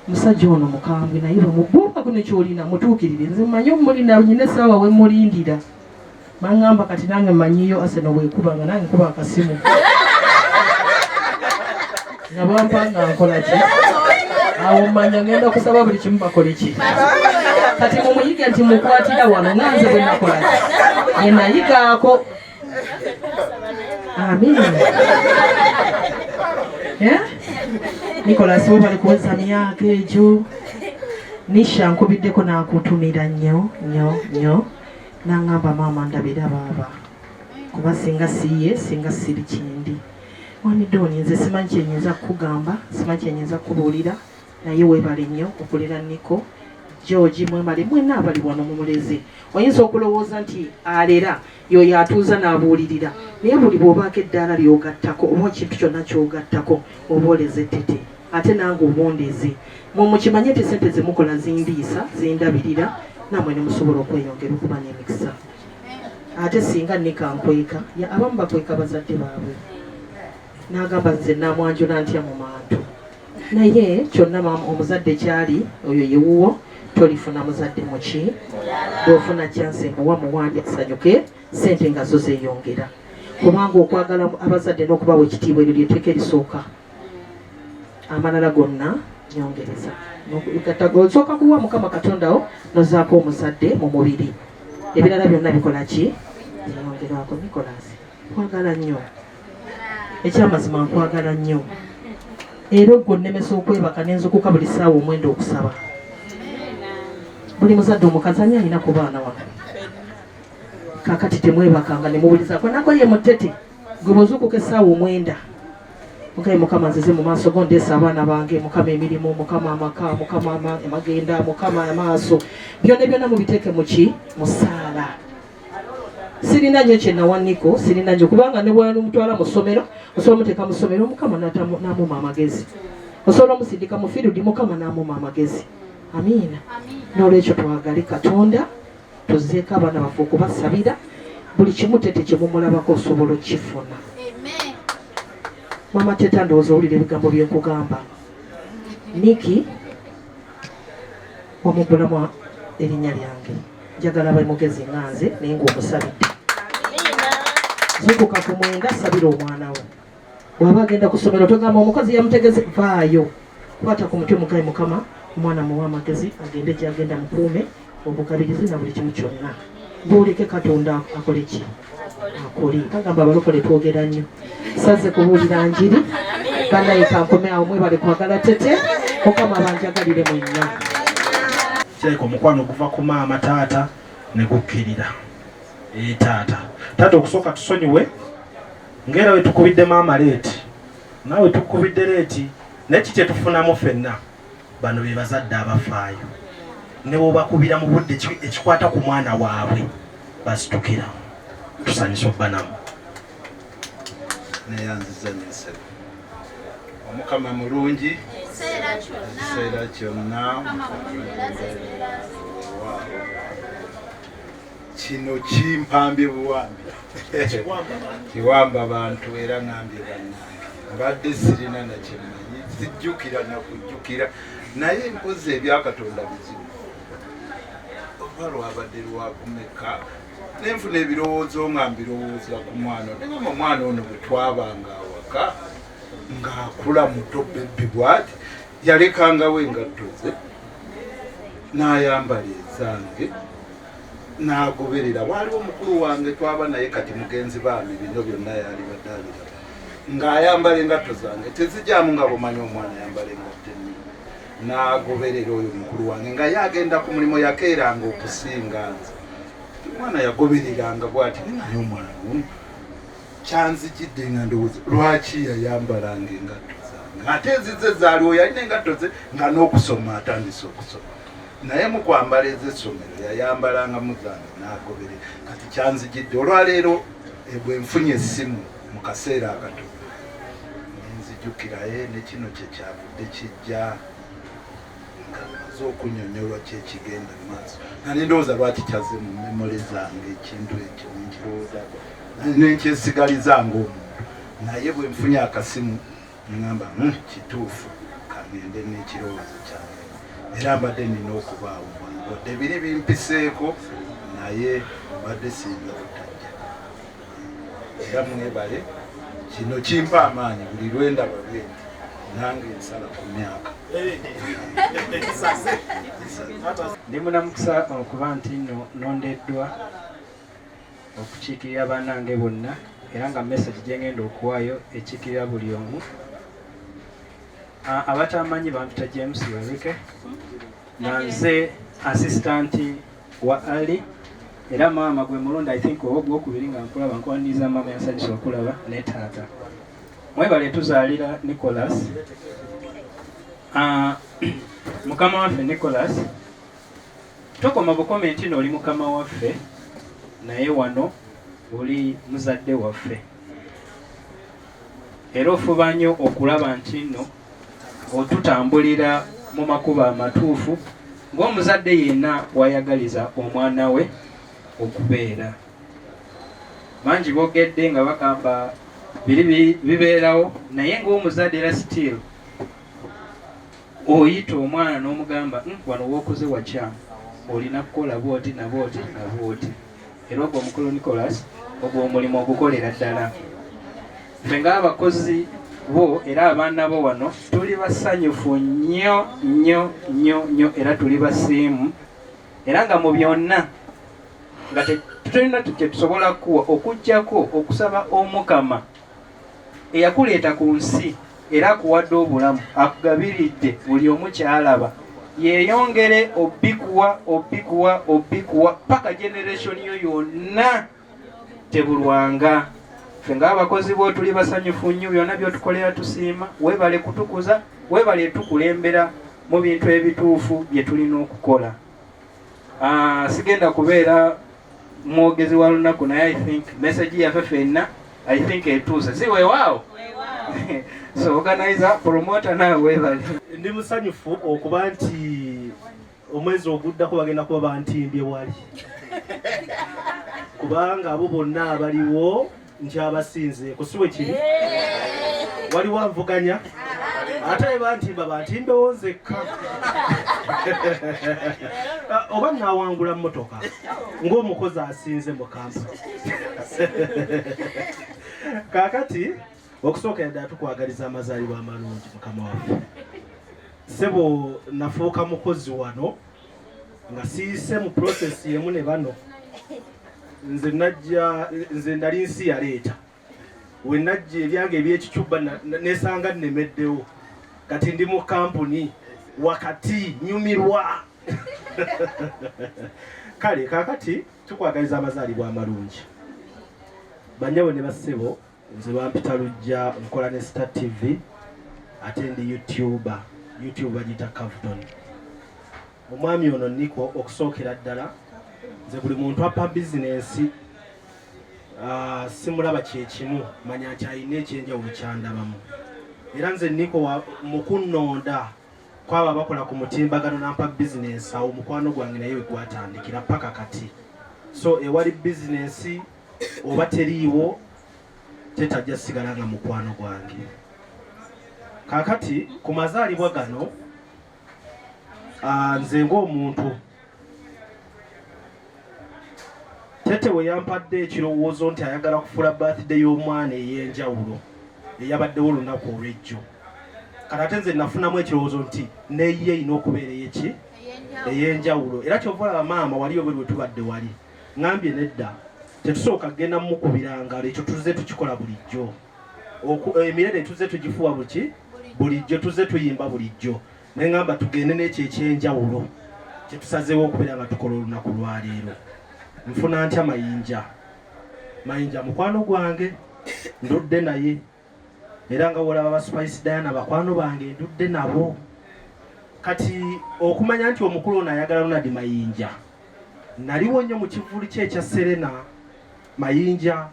[SPEAKER 12] musajja ono mukambwe, naye bwemubwobako nekyolina mutuukirire. Nze mmanyi omulina, nyina essaawa we mulindira, baŋŋamba kati nange mmanyiyo Arsenal bwekuba nga nange nkuba akasimu nga bampa nga nkola ki, awo mmanya ngenda kusaba buli kimu bakole ki. Kati mumuyige nti mukwatira wano nga nze bwe nakola ki, enayigaako. Amiina. Eh? Nicholas, webale kuweza myaka egyo. Nisha nkubiddeko n'akutumira nnyo nnyo nnyo, n'aŋŋamba maama ndabira baaba, kuba singa siye singa siri kindi. Mwami Doni, nze simanyi kyenyinza kukugamba, simanyi kyenyinza kukubuulira, naye weebale nnyo okulera Niko. George, mwemale mwenna abali wano mumuleze. Oyinza okulowooza nti alera yoyo atuuza n'abuulirira, naye buli bw'obaako eddaala ly'ogattako oba ekintu kyonna ky'ogattako, oba oleze Tete, ate nange oba ondeze. Mwe mukimanye nti sente zemukola zindiisa, zindabirira, nammwe ne musobola okweyongera okuba n'emikisa. Ate singa Nika nkweka, abamu bakweka bazadde baabwe, n'agamba nze namwanjula ntya mu mantu. Naye kyonna maama omuzadde kyali oyo yewuwo, tolifuna muzadde muki bw'ofuna chance muwa muwandi asanyuke, sente nga zo zeeyongera, kubanga okwagala abazadde n'okubawa ekitiibwa eryo lyetteeka erisooka, amalala gonna nyongereza. Osooka kuwa Mukama Katondawo, nozaako omuzadde mu mubiri, ebirala byonna bikola ki? Byeyongerwako. Nicholas, nkwagala nnyo, ekyamazima nkwagala nnyo, era ogwo nnemesa okwebaka nenzukuka buli ssaawa 9 okusaba. Buli muzadde omukazi ani alina ku baana wano kakati temwebakanga nemubulizaako nako ye mutete gwe bwozukuka essaawa 9, mugaye Mukama nzize mu maaso go, ndeesa abaana bange Mukama, emirimu Mukama, amaka Mukama, amagenda Mukama, amaaso, byonna byonna mubiteeke muki musaala. Sirina nnyo kyenawa Niko, sirina nnyo, kubanga ne bwemutwala mu ssomero, osobola omuteeka mu ssomero Mukama n'amuma amagezi, osobola omusindika mu field Mukama n'amuma amagezi. Amiina. N'olwekyo twagale Katonda, tuzeeko abaana baffe okubasabira buli kimu. Tete kyemumulabako osobola okukifuna. Mama Teta, ndowooza owulira ebigambo byenkugamba. Niki wamubbulamu erinnya lyange, njagala abe mugezi nga nze, naye ng'omusabidde. Zukuka ku 9, sabira omwana wo. Bw'aba agenda ku ssomero, togamba omukozi yamutegeze, vaayo, kwata ku mutwe, mugaye Mukama omwana muwe amagezi, agende gyagenda, mukuume obugabirizi na buli kimu kyonna, gwoleke Katonda akole ki akole. Bagamba abalokole twogera nnyo, saze kubuulira njiri. Banaye kankome awo, mwebale kwagala Tete, Mukama banjagalire mwenna.
[SPEAKER 13] Kirabika omukwano oguva ku maama taata ne gukkirira. Ee taata, taata okusooka tusonyiwe ng'era we tukubidde maama leeti, naawe tukubidde leeti, naye ki kyetufunamu ffenna? Bano be bazadde abafaayo, ne bw'obakubira mu budde ekikwata ku mwana waabwe basitukira. Tusanyusa obbanamu.
[SPEAKER 14] Neyanziza nesebo. Omukama mulungi ekiseera kyonna. Kino kimpambye buwambi, kiwamba bantu, era ngambye bannange mbadde sirina nakyemmanyi, sijjukira nakujjukira, naye mpozi ebyakatonda bizibu. Oba lwabadde lwakumeka nenfuna ebirowoozo nga mbirowooza ku mwana ono, negamba omwana ono bwe twabanga awaka ng'akula muto baby bwati, yalekangawo engatto ze n'ayambala ezange n'agoberera. Waaliwo mukulu wange twaba naye, kati mugenzi baami, bino byonna yalibadde abiraba ng'ayambala engatto zange tezijaamu, nga bwomanya omwana ayambala engatto ennene. N'agoberera oyo mukulu wange nga ye agenda ku mulimu, yakeeranga okusinga nze. Omwana yagobereranga bw'ati, naye omwana ono kyanzijidde nga ndowooza lwaki yayambalanga engatto zange, ate ezize zaaliwo. Yalina engatto ze nga n'okusoma atandise okusoma, naye mu kwambala ez'essomero yayambalanga mu zange n'agoberera. Kati kyanzijidde olwaleero bwe nfunye essimu mu kaseera akato nenzijukiraye ne kino kyekyavudde kijja nga maze okunyonyolwa kyekigenda mu maaso, nga nendowooza lwaki kyazze mu memory zange ekintu ekyo, nenkirowoozaako nenkyesigaliza ng'omuntu. Naye bwe nfunye akasimu neŋamba, kituufu, kangende n'ekirowoozo kyange." Era mbadde nina okubaawo wano, wadde biri bimpiseeko, naye mbadde siyinza butajja. Era mwebale, kino kimpa amaanyi buli lwendaba bwenti nange nsala ku myaka.
[SPEAKER 15] Ndi munamukisa okuba nti nno nondeddwa okukiikirira bannange bonna, era nga message gye ngenda okuwaayo ekiikirira buli omu. Abatamanyi bampita James Werike, nga nze assistant wa Ali era maama gwe mulonda, I think oba ogwokubiri nga nkulaba. Nkwaniriza maama, yansanyusa okulaba ne taata. Mwebale tuzaalira Nicholas. Mukama waffe Nicholas, tokoma bukome nti no oli mukama waffe, naye wano oli muzadde waffe, era ofuba nnyo okulaba nti nno otutambulira mu makubo amatuufu ng'omuzadde yenna wayagaliza omwana we okubeera. Bangi boogedde nga bagamba biri bibeerawo, naye ng'omuzadde era still oyita omwana n'omugamba, wano wookoze wakyamu, olina kukola bwoti na bwoti na bwoti." Era ogwo omukulu Nicholas, ogwo omulimu ogukolera ddala. Ffe ng'abakozi bo era abaana bo wano tuli basanyufu nnyo nnyo nnyo nnyo, era tuli basiimu, era nga mu byonna nga tetulina kye tusobola kuwa okuggyako okusaba Omukama eyakuleeta ku nsi era akuwadde obulamu, akugabiridde buli omu kyalaba, yeeyongere obikuwa, obikuwa, obikuwa paka generation yo yonna tebulwanga. Ffe ng'abakozi bo tuli basanyufu nnyo, byonna by'otukolera tusiima. Weebale kutukuza, weebale tukulembera mu bintu ebituufu bye tulina okukola. Sigenda kubeera mwogezi wa lunaku, naye I think message yaffe ffenna, I think etuuse, si weewaawo? So organizer, promoter, nawe weebale.
[SPEAKER 13] Ndi musanyufu okuba nti omwezi oguddako bagenda kuba bantimbye wali, kubanga abo bonna abaliwo nkyabasinzeeko, si bwe kiri? Waliwo anvuganya? Ate bwe bantimba, bantimbewo nzekka oba naawangula mmotoka ng'omukozi asinze mu kampuni. Kaakati okusookera ddala tukwagaliza amazaalibwa amalungi, mukama waffe. Ssebo, nafuuka mukozi wano nga siise mu process emu ne bano. Nze najja, nze nali nsi yaleeta, we najja ebyange ebyekicuba nesanga nnemeddewo. Kati ndi mu kampuni wakati nyumirwa. Kale kaakati tukwagaliza amazaalibwa amalungi, bannyabo ne bassebo. Nze bampita Lujja, nkola ne Star TV, ate ndi YouTuber, YouTube bagiyita Cavton. Omwami ono Niko, okusookera ddala nze buli muntu apa bizinensi simulaba kyekimu, manya nti alina ekyenjawulo kyandabamu. Era nze Niko mu kunnonda kwabo abakola ku mutimbagano nampa bizinensi, awo mukwano gwange naye we gwatandikira paka kati. So ewali bizinensi oba teriiwo, tetajja sigala nga mukwano gwange. Kaakati ku mazaalibwa gano, nze ng'omuntu, Tete we yampadde ekirowoozo nti ayagala kufuula birthday y'omwana ey'enjawulo eyabaddewo olunaku olw'ejjo, kati ate nze nafunamu ekirowoozo nti neye erina okubeera eyeki ey'enjawulo. Era kyova olaba maama wali obweru we tubadde wali ŋambye nedda, tetusooka kugenda mukubira ngalo, ekyo tuzze tukikola bulijjo. Emirere tuzze tugifuwa buki bulijjo, tuzze tuyimba bulijjo. Neŋŋamba tugende n'ekyo ekyenjawulo kyetusazeewo okubeera nga tukola olunaku lwaleero. Nfuna ntya Mayinja? Mayinja mukwano gwange, ndudde naye, era nga wolaba ba Spice Diana bakwano bange, ndudde nabo. Kati okumanya nti omukulu ono ayagala Ronald Mayinja, naliwo nnyo mu kivvulu kye ekya Serena Mayinja.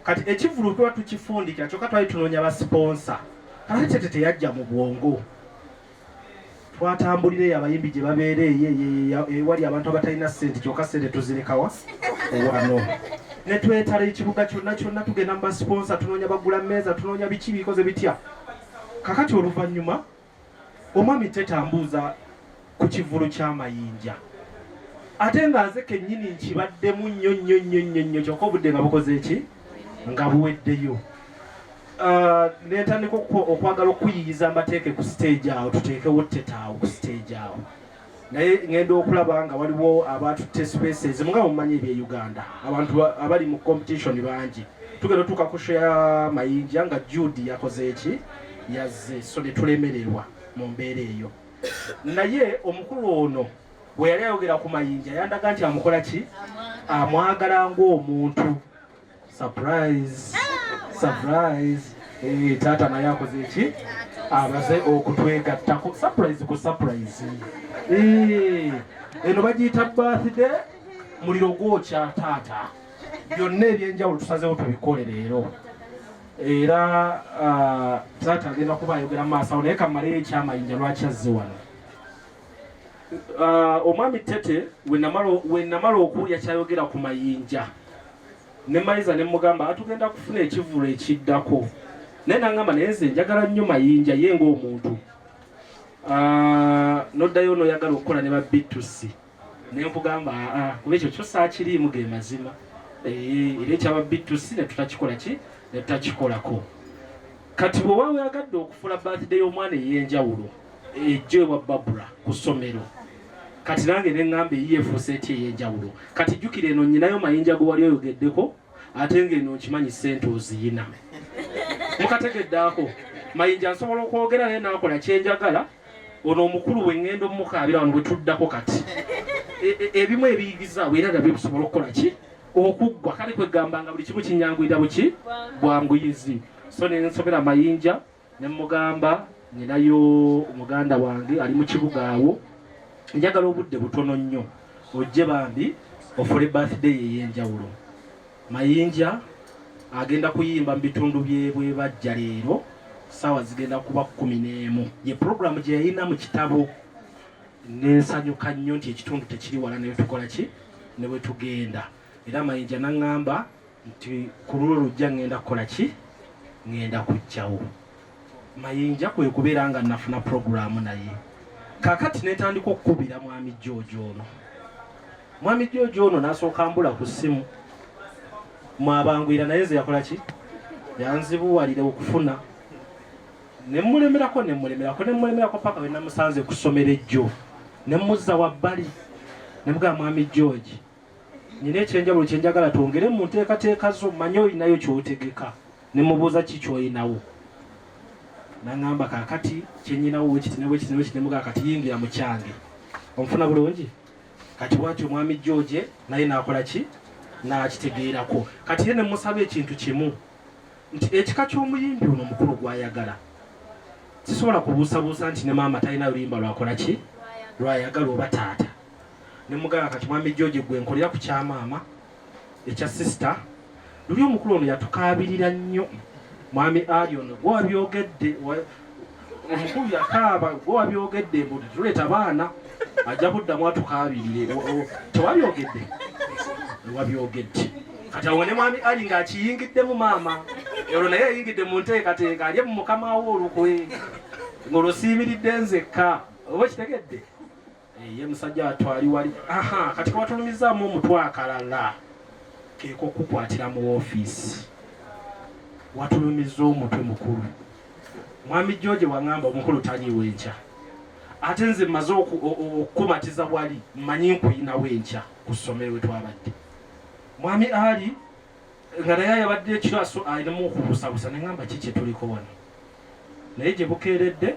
[SPEAKER 13] Kati ekivvulu tuba tukifundikira, kyokka twali tunoonya ba siponsa, ate Tete teyajja mu bwongo. Twatambulira eyo abayimbi gye babeera, eyo ewali abantu abatalina ssente, kyokka ssente tuzirekawa wano. Ne twetala ekibuga kyonna kyonna, tugenda mu basiponsa, tunoonya bagula mmeeza, tunoonya biki bikoze bitya. Kakati oluvannyuma omwami Tete ambuuza ku kivvulu ky'Amayinja, ate nga nze kennyini nkibaddemu nnyo nnyo nnyo nnyo nnyo, kyokka obudde nga bukoze ki, nga buweddeyo. Nentandika okwagala okuyiyiza mbateeke ku stage awo, tuteekewo Tete awo ku stage awo, naye ngenda okulaba nga waliwo abatutte spaces. Nga mumanyi ebye Uganda, abantu abali mu competition bangi. Tugenda otuuka ku show ya Mayinja nga Jude yakoze eki, yazze, so ne tulemererwa mu mbeera eyo. Naye omukulu ono bwe yali ayogera ku Mayinja, yandaga nti amukola ki, amwagala ng'omuntu. Surprise, surprise! Taata naye akoze eki, abaze okutwegattako. Surprise ku surprise. Eno bagiyita birthday muliro gwokya. Taata, byonna ebyenjawulo tusazeewo tubikole leero, era taata agenda kuba ayogera mu maaso awo, naye kamaleyo ekyamayinja lwaki azze wano. Omwami Tete we namala okuwulya kyayogera ku Mayinja, ne maliza ne mugamba atugenda kufuna ekivvulu ekiddako, naye nangamba, naye nze njagala nnyo Mayinja ye ng'omuntu. Noddayo noyagala okukola ne ba B2C, ne nkugamba aa, kuba ekyo kyo saakiriimu, ge mazima. Era ekyaba B2C ne tutakikola ki, ne tutakikolako. Kati bwe waba oyagadde okufuula birthday y'omwana ey'enjawulo, ejjo ewa Babura ku ssomero, kati nange ne ŋŋamba eyiye efuuse etya ey'enjawulo? Kati jjukira eno nnyinayo Mayinja gwe wali oyogeddeko, ate ng'eno nkimanyi ssente oziyina. Mukategeddeako, Mayinja nsobola okwogera naye naakola kyenjagala. Ono omukulu bwe ŋŋenda omukaabira wano bwe tuddako kati ebimu ebiyigizaawo era nabyo bisobola okukola ki, okuggwa. Kale kwegamba nga buli kimu kinyanguyira buki bwanguyizi. So ne nsomera Mayinja ne mugamba nyinayo muganda wange ali mu kibuga awo, njagala obudde butono nnyo ojje bambi ofule birthday ey'enjawulo. Mayinja agenda kuyimba mu bitundu byebwebajja leero, saawa zigenda kuba 11, ye puroguramu gye yalina mu kitabo. Nensanyuka nnyo nti ekitundu tekiri wala, naye tukola ki ne bwe tugenda. Era Mayinja naŋŋamba nti ku lulwo lujja ŋŋenda kukola ki, ŋŋenda kujjawo. Mayinja kwe kubeera nga nafuna puroguramu naye. Kaakati netandika okukubira mwami George ono. Mwami George ono n'asooka mbula ku ssimu, mwabanguyira, naye nze yakola ki, yanzibuwalira okufuna, nemulemerako, nemulemerako, nemulemerako, paka we namusanze ku ssomero ejjo, nemuzza wabbali, nemugamba, mwami George, nina ekyenjawulo kyenjagala twongere mu nteekateeka zo, manye olinayo kyotegeka. Nemubuuza ki kyoyinawo, naŋŋamba kaakati kyenyinawo wekiti newekiti newekiti. Nemugamba kati yingira mu kyange, onfuna bulungi. Kati bwatyo mwami George naye nakola ki, nakitegeerako. Kati ye nemusaba ekintu kimu, nti ekika ky'omuyimbi ono omukulu gwayagala, sisobola kubuusabuusa nti ne maama talina luyimba lwakola ki, lwayagala, oba taata. Nemugamba kati mwami George, gwe nkolera ku kyamaama, ekya sister luli omukulu ono yatukaabirira nnyo. Mwami Ali ono gwe wabyogedde, omukulu yakaaba, gwe wabyogedde mbu tuleeta baana, ajja kuddamu atukaabirire. Tewabyogedde, wabyogedde. Kati awo ne mwami Ali ng'akiyingiddemu, maama olwo naye yayingidde mu nteekateeka alye mu mukama we olukwe, ng'olwo siyimiridde nzekka, oba kitegedde ye musajja atwali wali. Aha, kati kawatulumizaamu omutwe akalala keeko okukwatira mu woofiisi, watulumiza omutwe mukulu. Mwami George, waŋŋamba omukulu taliiwo enkya, ate nze mmaze okukumatiza wali, mmanyi nkuyinawo enkya ku ssomero we twabadde. Mwami Ali nga naye ayabadde ekiro aso alinamu okubuusabuusa, neŋŋamba ki kyetuliko wano, naye gye bukeeredde.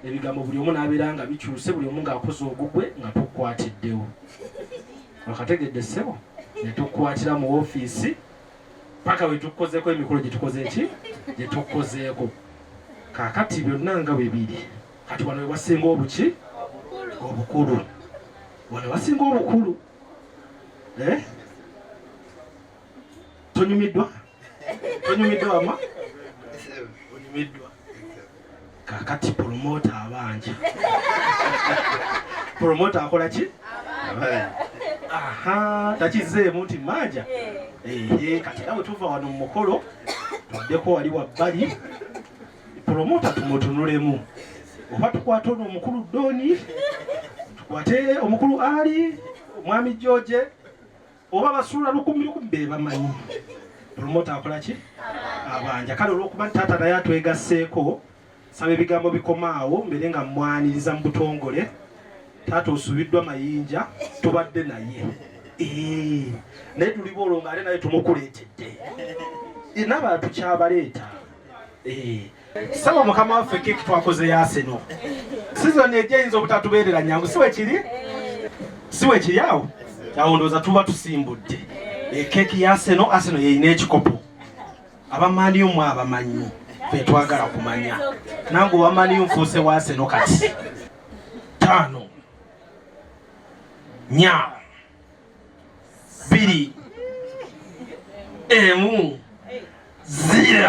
[SPEAKER 13] Ebigambo buli omu n'abeera nga bikyuse, buli omu ng'akoze ogugwe nga tukwatiddewo. Wakategedde ssebo, ne tukwatira mu ofiisi paka we tukozeeko emikolo gye tukoze ki gye tukozeeko. Kaakati byonna nga bwe biri, kati wano we wasinga obuki obukulu, wano wasinga obukulu. Eh? Tonyumiddwa? Tonyumiddwa wama? Onyumiddwa. Kakati promota abanja. Promota akola ki? Aha, takizeemu nti manja. Ehe, kati era bwe tuva wano mu mukolo tuddeko wali wabbali, promota tumutunulemu. Oba tukwate ono omukulu Doni, tukwate omukulu Ali, omwami George, oba basuula 1000 be bamanyi. Promota akola ki? Abanja. Kale olw'okuba taata naye atwegasseeko, saba ebigambo bikomaawo mbere nga mmwaniriza mu butongole. Taata osubiddwa Mayinja, tubadde naye. Naye tuliba olwo ng'ate naye tumukuleetedde. N'abalala tukyabaleeta. Saba mukama waffe keeki twakoze ya Arsenal. Sizoni ejja eyinza obutatubeerera nnyangu, si bwe kiri? Si bwe kiri awo? Awo ndowooza tuba tusimbudde. Keeki ya Arsenal, Arsenal y'erina ekikopo. Abamaniyu mwe abamanyi, ffe twagala kumanya. Nange owamaniyu nfuuse wa Arsenal kati. 5, 4, 2, 1, 0.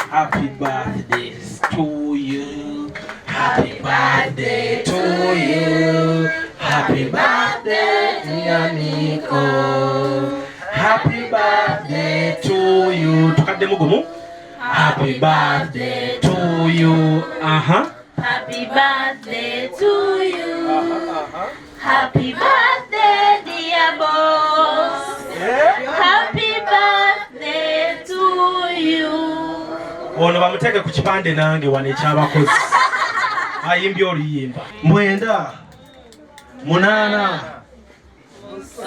[SPEAKER 13] Happy birthday to you. Happy birthday to you. Happy birthday, Nyaniko. Happy birthday to you. Tukadde mugumu. Happy birthday to you. Aha.
[SPEAKER 16] Happy birthday to you. Happy birthday, dear boss. Happy birthday to you.
[SPEAKER 13] Ono bamuteeke ku kipande nange wano ekyabakozi. Ayimbye oluyimba. 9, 8, 7,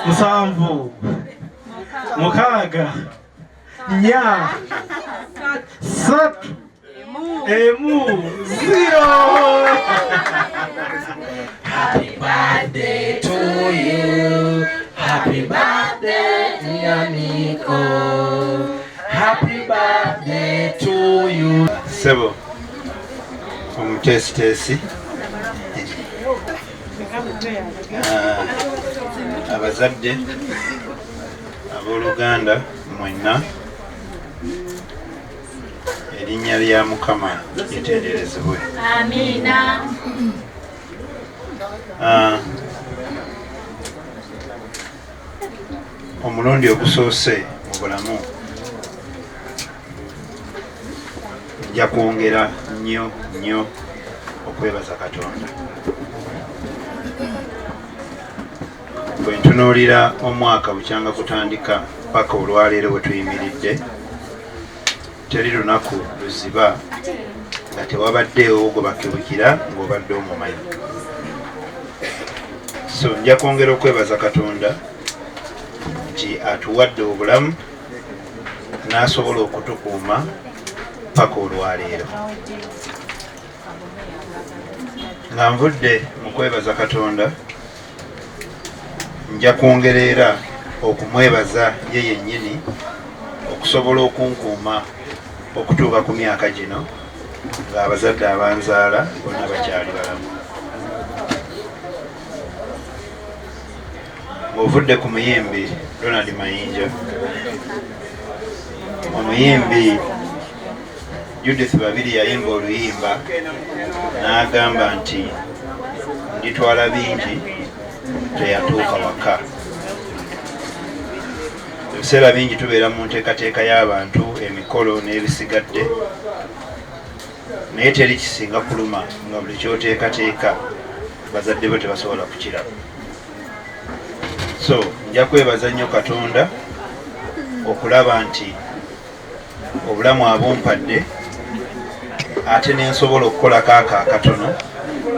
[SPEAKER 13] 6, 4, 3, 1, 0. Happy birthday to you. Happy birthday, Nyaniko. Happy birthday to you.
[SPEAKER 10] Sebo, omuteesiteesi, abazadde, abooluganda mwenna, erinnya lya Mukama litenderezebwe.
[SPEAKER 16] Amiina.
[SPEAKER 10] Omulundi ogusoose mu bulamu nja kwongera nnyo nnyo okwebaza Katonda. Bwe ntunuulira omwaka bukyanga kutandika paka olwaleero we tuyimiridde, teri lunaku luziba nga tewabaddeewo gwe bakebukira ng'obadde omumanyi. So nja kwongera okwebaza Katonda nti atuwadde obulamu n'asobola okutukuuma paka olwaleero. Nga nvudde mu kwebaza Katonda, nja kwongera era okumwebaza ye yennyini okusobola okunkuuma okutuuka ku myaka gino ng'abazadde abanzaala bonna bakyali balamu. Ng'ovudde ku muyimbi Ronald Mayinja, omuyimbi Judith Babiri yayimba oluyimba n'agamba nti nditwala bingi teyatuuka waka. Ebiseera bingi tubeera mu nteekateeka y'abantu, emikolo n'ebisigadde, naye teri kisinga kuluma nga buli ky'oteekateeka bazadde bo tebasobola kukiraba. So nja kwebaza nnyo Katonda okulaba nti obulamu abumpadde ate ne nsobola okukolako ako akatono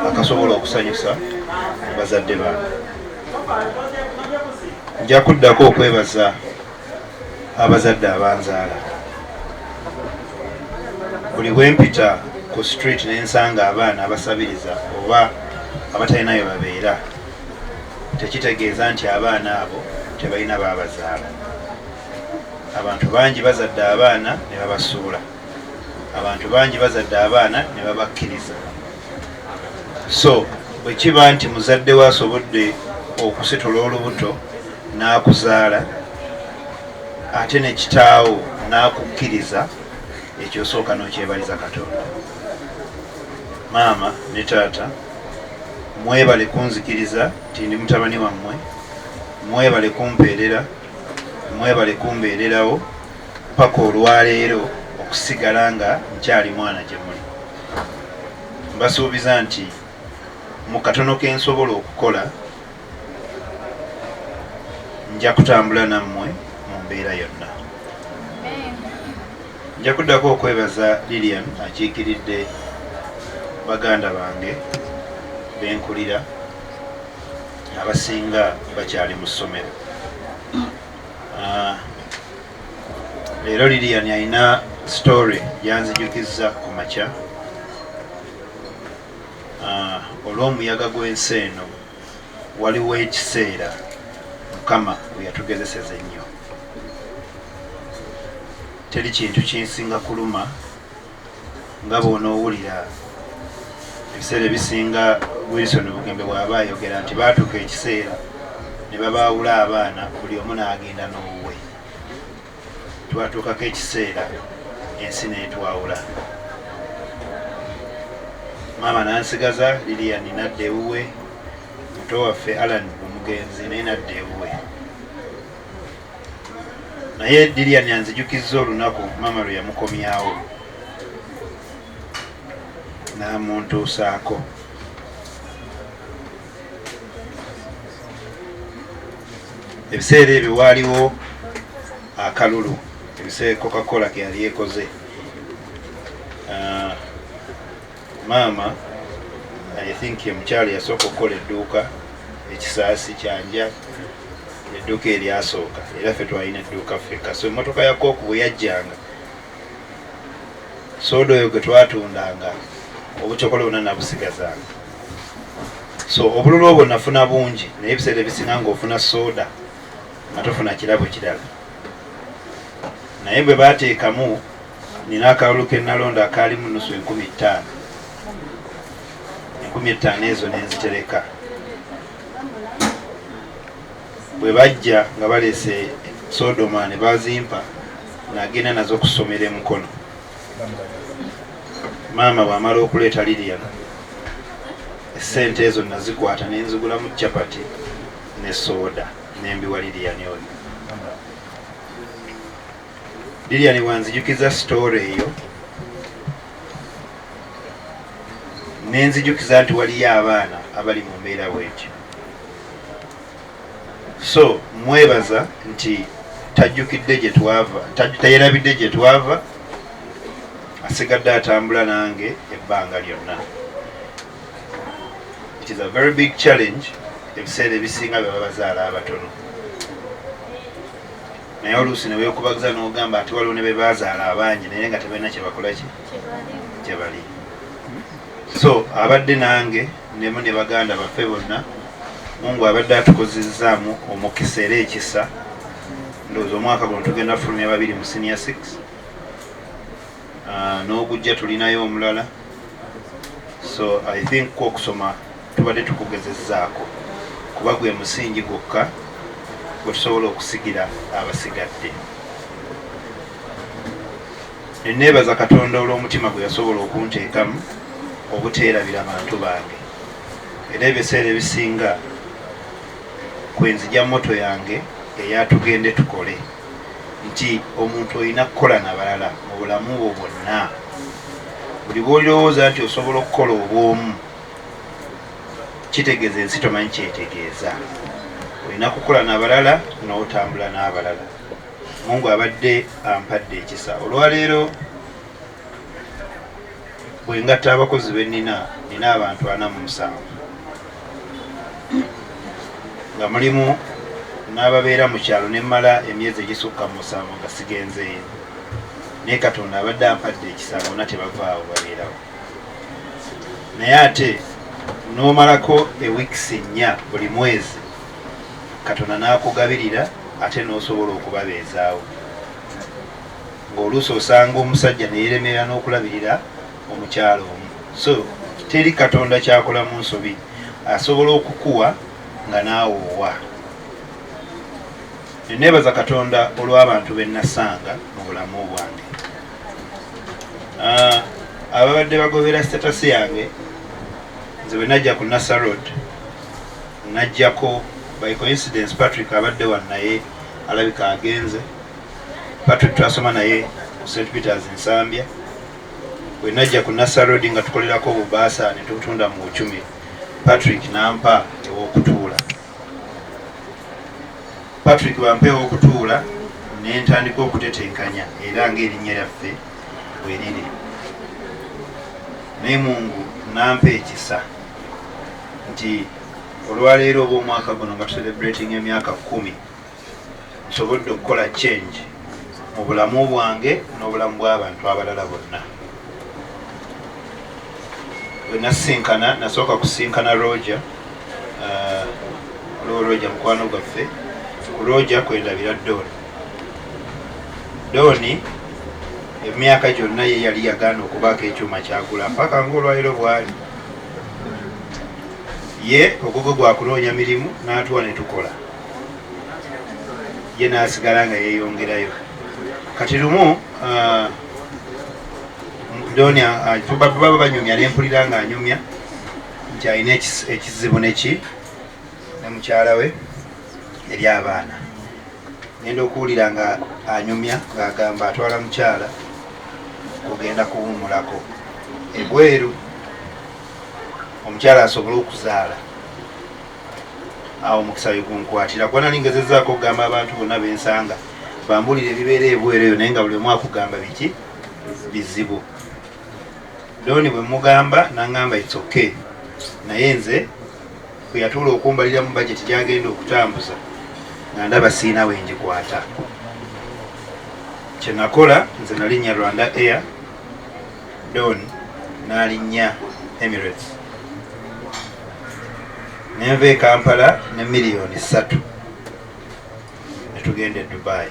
[SPEAKER 10] akasobola okusanyusa bazadde bange. Nja kuddako okwebaza abazadde abanzaala.
[SPEAKER 17] Buli bwempita ku street nensanga abaana abasabiriza oba abatalinayo babeera, tekitegeeza nti abaana abo tebalina babazaala. Abantu bangi bazadde abaana ne babasuula, abantu bangi bazadde abaana ne babakkiriza. So bwe kiba nti muzadde we asobodde okusitula olubuto n'akuzaala ate ne kitaawo n'akukkiriza, ekyo osooka n'okyebaliza Katonda. Maama ne taata, mwebale kunzikiriza nti ndi mutabani wammwe, mwebale kumpeerera, mwebale kumbeererawo paka olwaleero okusigala nga nkyali mwana gye muli. Mbasuubiza nti mu katono ke nsobola okukola nja kutambula nammwe mu mbeera yonna. Nja kuddako okwebaza Lilian akiikiridde baganda bange benkulira, abasinga bakyali mu ssomero. Leero Lilian alina story yanzijukizza ku makya. Olw'omuyaga gw'ensi eno waliwo ekiseera Mukama we yatugezeseza ennyo. Teri kintu kinsinga kuluma nga bw'onoowulira ebiseera ebisinga Wilson Bugembe bw'aba ayogera nti baatuuka ekiseera ne babaawula abaana buli omu n'agenda n'owuwe. Twatuukako ekiseera ensi n'etwawula. Maama n'ansigaza, Lilian n'adda ewuwe, muto waffe Alan omugenzi naye n'adda ewuwe. Naye Lilian anzijukizza olunaku maama lwe yamukomyawo n'amuntuusaako. Ebiseera ebyo waaliwo akalulu, ebiseera Coca-Cola ke yali ekoze. Maama I think ye mukyala yasooka okukola edduuka ekisaasi kyanja, edduuka eryasooka, era ffe twalina edduuka ffekka. So emmotoka ya Coke bwe yajjanga, soda oyo gwe twatundanga obucokola bwonna nabusigazanga. So obululu obwo nafuna bungi, naye ebiseera ebisinga ng'ofuna soda nga tofuna kirabo kirala. Naye bwe baateekamu, nina akalulu ke nalonda akaalimu nusu 5,000, 5,000 ezo nenzitereka. Bwe bajja nga baleese sodoma ne bazimpa, nagenda nazo okusomera emukono. Maama bw'amala okuleeta Lilian, essente ezo nazikwata nenzigulamu chapati ne soda nembiwa Lilian oyo. Lilian bwanzijukiza story eyo nenzijukiza nti waliyo abaana abali mu mbeera bwetyo. So mwebaza nti tajjukidde gye twava, tayerabidde gye twava, asigadde atambula nange ebbanga lyonna. It is a very big challenge ebiseera ebisinga bwe babazaala abatono, naye oluusi ne weekubagiza n'ogamba ate waliwo ne be bazaala abangi naye nga tebalina kye bakola ki kye bali. So abadde nange nemu ne baganda baffe bonna, Mungu abadde atukozezzaamu omukisa era ekisa. Ndowooza omwaka guno tugenda fulumya babiri mu senior 6, n'ogujja tulinayo omulala. So I think ko okusoma tubadde tukugezezzaako kuba gwe musingi gwokka gwe tusobola okusigira abasigadde. Neneebaza Katonda olw'omutima gwe yasobola okunteekamu obuteerabira bantu bange. Era ebiseera ebisinga kwenzija moto yange eyatugende tukole, nti omuntu olina kukola na balala mu bulamu bwo bwonna. Buli bw'olirowooza nti osobola okukola obw'omu, kitegeeza ensi tomanyi kyetegeeza. Olina kukola na balala n'otambula n'abalala. Mungu abadde ampadde ekisa olwaleero bwe ngatta abakozi be nnina, nina abantu 47 nga mulimu n'ababeera mu kyalo ne mmala emyezi egisukka mu 7 nga sigenzeeyo. Naye Katonda abadde ampadde ekisa, bonna tebavaawo, babeerawo. Naye ate n'omalako ewiikisi 4 buli mwezi, Katonda n'akugabirira, ate n'osobola okubabeezaawo, ng'oluusi osanga omusajja neyeremera n'okulabirira omukyalo omu. So teri Katonda kyakola mu nsobi, asobola okukuwa nga naawe owa. Neneebaza Katonda olw'abantu be nasanga mu bulamu bwange. Ababadde bagobera status yange, nze bwe najja ku Nasser Road, najjako by coincidence Patrick abadde wano, naye alabika agenze. Patrick twasoma naye ku St Peters Nsambya. Bwe najja ku Nasser Road nga tukolerako obubaasa ne tubutunda mu Uchumi, Patrick nampa ew'okutuula. Patrick bampa ew'okutuula ne ntandika okutetenkanya, era ng'erinnya lyaffe bwe riri. Naye Mungu nampa ekisa nti olwaleero oba omwaka guno nga tucelebrating emyaka 10, nsobodde okukola change mu bulamu bwange n'obulamu bw'abantu abalala bonna. Bwe nasinkana, nasooka kusinkana Roger, waliwo Roger mukwano gwaffe. Ku Roger kwendabira Doni. Doni emyaka gyonna ye yali yagaana okubaako ekyuma kyagula paka ngaolwaliro bwali ye ogugo gwakunoonya mirimu, n'atuwa ne tukola, ye n'asigala nga yeeyongerayo. Kati lumu Doni baba banyumya, nempulira nga anyumya nti alina ekizibu neki ne mukyala we eri abaana. Ngenda okuwulira nga anyumya ng'agamba atwala mukyala kugenda kuwumulako ebweru, omukyala asobole okuzaala. Awo omukisa we gunkwatira, kuba nali ngezezaako okugamba abantu bonna bensanga bambulire ebibeera ebweru eyo, naye nga buli omu akugamba biki bizibu. Doni bwe mugamba naŋŋamba it's okay, naye nze bwe yatuula okumbaliramu bajeti gyagenda okutambuza, nga ndaba siina we ngikwata. Kyenakola, nze nalinnya Rwanda Air, Don n'alinnya Emirates, nenva e Kampala ne miliyoni 3 netugenda e Dubai.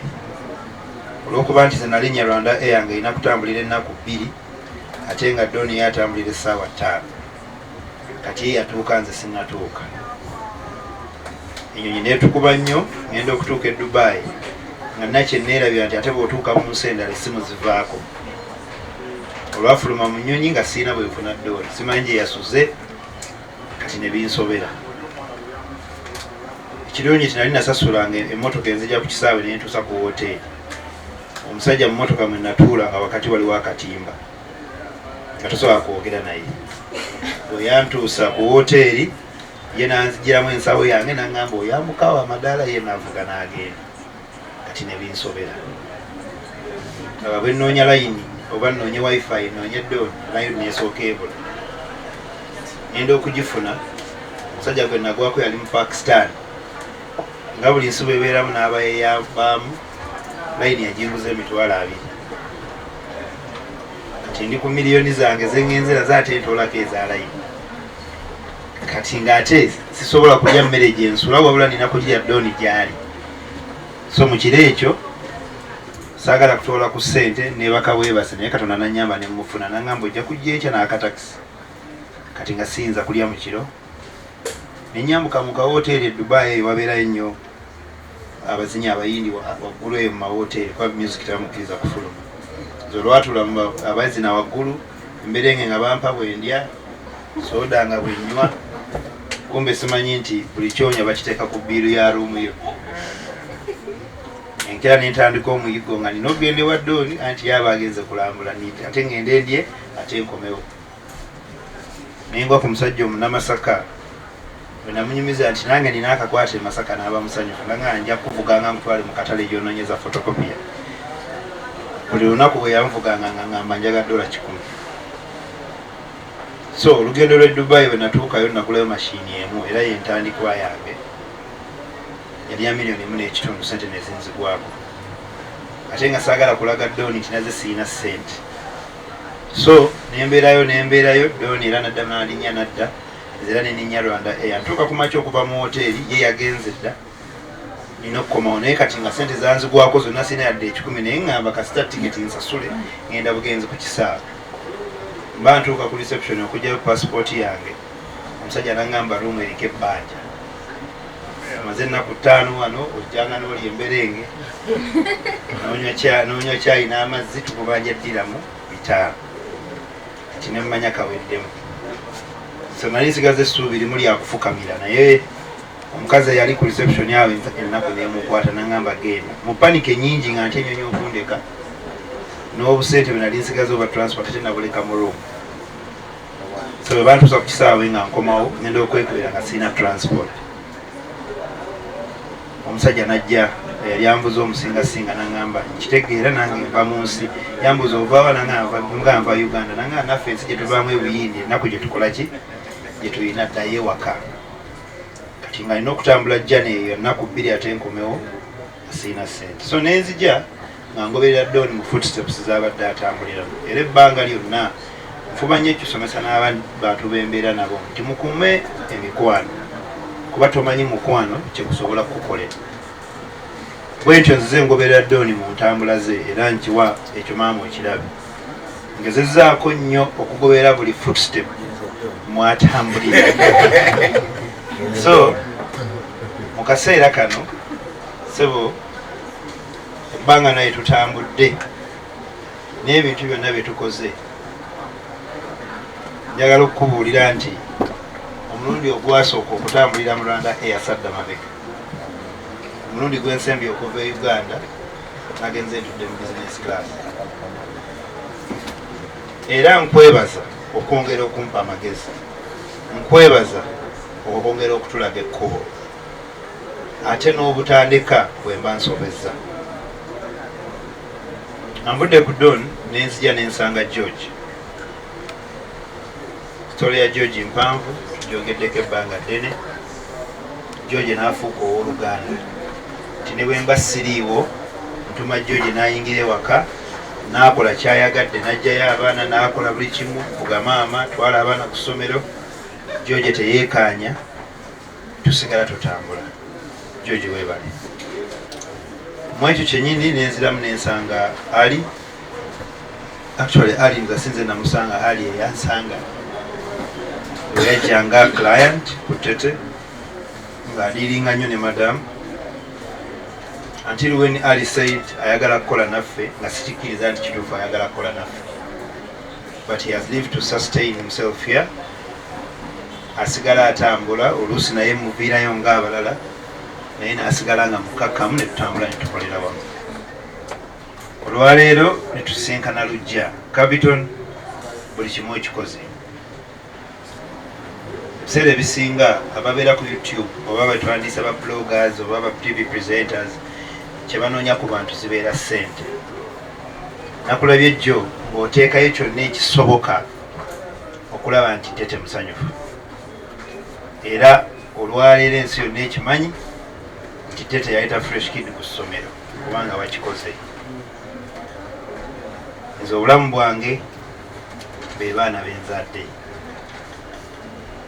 [SPEAKER 17] Olwokuba nti ze nalinnya Rwanda Air nga erina kutambulira ennaku 2, ate nga Doni ye atambulira essaawa 5, kati ye yatuuka nze sinnatuuka. Enyonyi netukuba nnyo. Ngenda okutuuka e Dubai nga nakye neerabira nti ate bw'otuuka mu nsi endala essimu zivaako. Olwafuluma mu nnyonyi nga siina bwe nfuna Doni, simanyi gye yasuze. Kati ne binsobera. Ekirungi ti nali nasasulanga emmotoka enzija ku kisaawe nentuusa ku woteeri. Omusajja mu mmotoka mwe natuula nga wakati waliwo akatimba nga tosobola kwogera naye. Bwe yantuusa ku woteeri, ye nanzigiramu ensawo yange, naŋŋamba oyambukawo amadaala, ye navuga n'agenda. Kati ne binsobera nga bwe nnoonya layini oba nnoonye wifi nnoonye Don, layini nesooka ebula. Ngenda okugifuna, omusajja gwe nagwako yali mu Pakistan, nga buli nsi bwebeeramu n'abayeyabaamu. Layini yaginguza 20,000. Kati ndi ku miliyoni zange zengenzera zaate ntoolako eza layini. Kati ng'ate sisobola kulya mmere gyensula, wabula nina kugirya Doni gyali. So mu kiro ekyo saagala kutoola ku ssente, nebaka bwebase, naye Katonda nanyamba nemufuna, nangamba ojja kujja enkya n'akatakisi. Kati nga siyinza kulya mu kiro, nenyambuka mu kawoteeri e Dubai. Eyo wabeerayo nnyo abazinyi abayindi waggulu eyo mu mawoteeri, kuba music tebamukkiriza kufuluma. Nze olwatula abazina waggulu, emberenge nga bampa bwendya, soda nga bwenywa, kumbe simanyi nti buli kyonya bakiteeka ku bill ya room yo. Enkera nentandika omuyigo nga nina okugenda ewa Doni, anti yaba agenze kulambula, ate ngende ndye ate nkomewo. Nengwa ku musajja omunamasaka, bwe namunyumiza nti nange nina akakwate e Masaka, n'aba musanyufu, nanga nja kuvuganga nkutwale mu katale gy'onoonyeza photocopier. Buli lunaku bwe yanvuganga nga ngamba njaga $100. So olugendo lw'e Dubai, bwe natuukayo nagulayo mashini emu, era yentandikwa yange, yali ya miliyoni 1.5, sente nezinzigwako. Ate nga saagala kulaga Doni nti naze sirina ssente. So nembeerayo Doni era nadda n'alinnya nadda, era neninnya Rwanda Air. Ntuuka ku makya okuva mu woteeri, ye yagenze dda, nina okukomawo, naye kati nga sente zanzigwako zonna, sirina yadde 100, naye ŋŋamba kasita tiketi nsasule, ŋŋenda bugenzi ku kisaawe. Mba ntuuka ku reception okuggyayo passport yange, omusajja naŋŋamba room eriko ebbanja, amaze ennaku 5 wano, ojjanga n'olya emberenge, n'onywa caayi n'amazzi, tukubanja ddiramu 500. Kati ne mmanya kaweddemu. So nali nsigaza essuubi limu lyakufukamira, naye omukazi eyali ku reception awo ennaku nemukwata, naŋŋamba genda. Mu panic ennyingi nga ntya ennyonyi okundeka, n'obusente bwe nali nsigaza oba transport ate nabuleka mu room. So bwe bantuusa ku kisaawe nga nkomawo, ngenda okwekebera nga sirina transport. Omusajja najja eyali anvuza omusingasinga, naŋŋamba nkitegeera nange nva mu nsi. Yambuuza ovaawa, nga nva Uganda. Naŋŋamba naffe ensi gye tuvaamu ebuyindi, ennaku gye tukola ki gye tulina, ddayo ewaka. Kati nga nina okutambula jjana eyo ennaku 2 ate nkomewo, sirina ssente. So nenzija nga ngoberera Don mu footsteps z'abadde atambuliramu, era ebbanga lyonna nfuba nnyo ekisomesa n'abantu b'embeera nabo nti mukuume emikwano, kuba tomanyi mukwano kyekusobola kukukolera. Bwe ntyo nzize ngoberera Don mu ntambula ze, era nkiwa ekyo maama okirabe. Ngezezzaako nnyo okugoberera buli footstep mwatambulira. So mu kaseera kano sebo, ebbanga naye tutambudde n'ebintu byonna bye tukoze, njagala okukubuulira nti omulundi ogwasooka okutambulira mu Rwanda Air sadda mabega, omulundi gw'ensembye okuva e Uganda nagenze ntudde mu business class. Era nkwebaza okwongera okumpa amagezi, nkwebaza okwongera okutulaga ekkubo, ate n'obutandika bwe mba nsobezza. Anvudde ku Don nenzija nensanga George. Story ya George mpanvu, tugyogeddeko ebbanga ddene. George n'afuuka owooluganda nti ne bwe mba siriiwo ntuma George n'ayingira ewaka n'akola kyayagadde, n'aggyayo abaana, n'akola buli kimu, fuga maama, twala abaana ku ssomero. George teyeekaanya, tusigala tutambula. George weebale. Mu ekyo kyennyini nenziramu nensanga Ali. Actually Ali nze sinze namusanga, Ali eyansanga yajja nga client ku Tete ng'adiiringa nnyo ne madam, until when Ali said ayagala kukola naffe, nga sikikkiriza nti kituufu ayagala kukola naffe, but he has lived to sustain himself here. Asigala atambula, oluusi naye muviirayo ng'abalala, naye n'asigala nga mukakkamu, ne tutambula ne tukolera wamu. Olwaleero ne tusinkana Lujja Capiton, buli kimu ekikoze. Ebiseera ebisinga ababeera ku YouTube oba betwandiisa ba bloggers oba ba TV presenters, kye banoonya ku bantu zibeera ssente. Nakulabye jjo ng'oteekayo kyonna ekisoboka okulaba nti Tete musanyufu, era olwaleero ensi yonna ekimanyi nti Tete yayita Fresh Kid ku ssomero, kubanga bakikoze. Nze obulamu bwange be baana benzadde,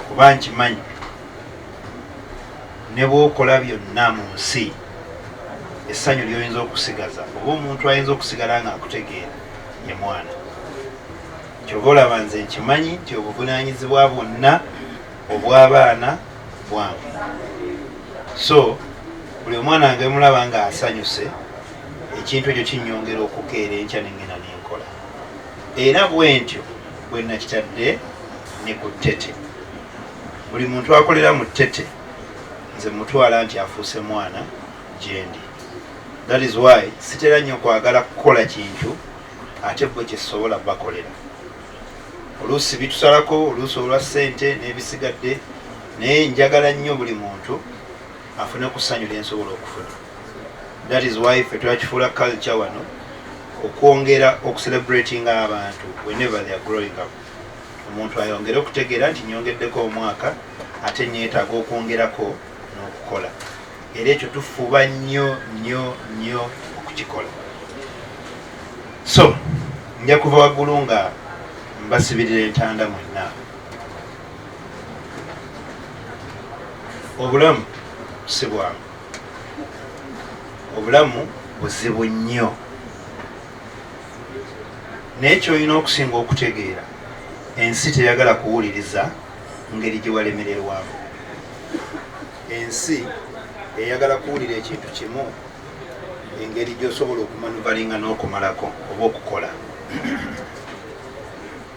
[SPEAKER 17] kuba nkimanyi ne bw'okola byonna mu nsi, essanyu ly'oyinza okusigaza oba omuntu ayinza okusigala nga akutegeera ye mwana. Kyova olaba nze nkimanyi nti obuvunaanyizibwa bwonna obw'abaana bwange. So buli omwana wange mulaba nga asanyuse, ekintu ekyo kinyongera okukeera enkya nengenda nenkola. Era bwe ntyo bwe nakitadde ne ku Tete. Buli muntu akolera mu Tete nze mutwala nti afuuse mwana gyendi. That is why sitera nnyo kwagala kukola kintu ate bwe kyesobola bakolera. Oluusi bitusalako, oluusi olwa ssente n'ebisigadde, naye njagala nnyo buli muntu afune ku ssanyu lyensobola okufuna. That is why ffe twakifuula culture wano okwongera okucelebratinga abantu whenever they are growing up. Omuntu ayongere okutegeera nti nyongeddeko omwaka, ate neetaaga okwongerako n'okukola, era ekyo tufuba nnyo nnyo nnyo okukikola. So nja kuva waggulu nga mbasibirira entanda mwenna. Obulamu si bwangu, obulamu buzibu nnyo, naye kyolina okusinga okutegeera, ensi teyagala kuwuliriza ngeri gye walemererwamu. Ensi eyagala kuwulira ekintu kimu, engeri gy'osobola okumanuvalinga n'okumalako oba okukola.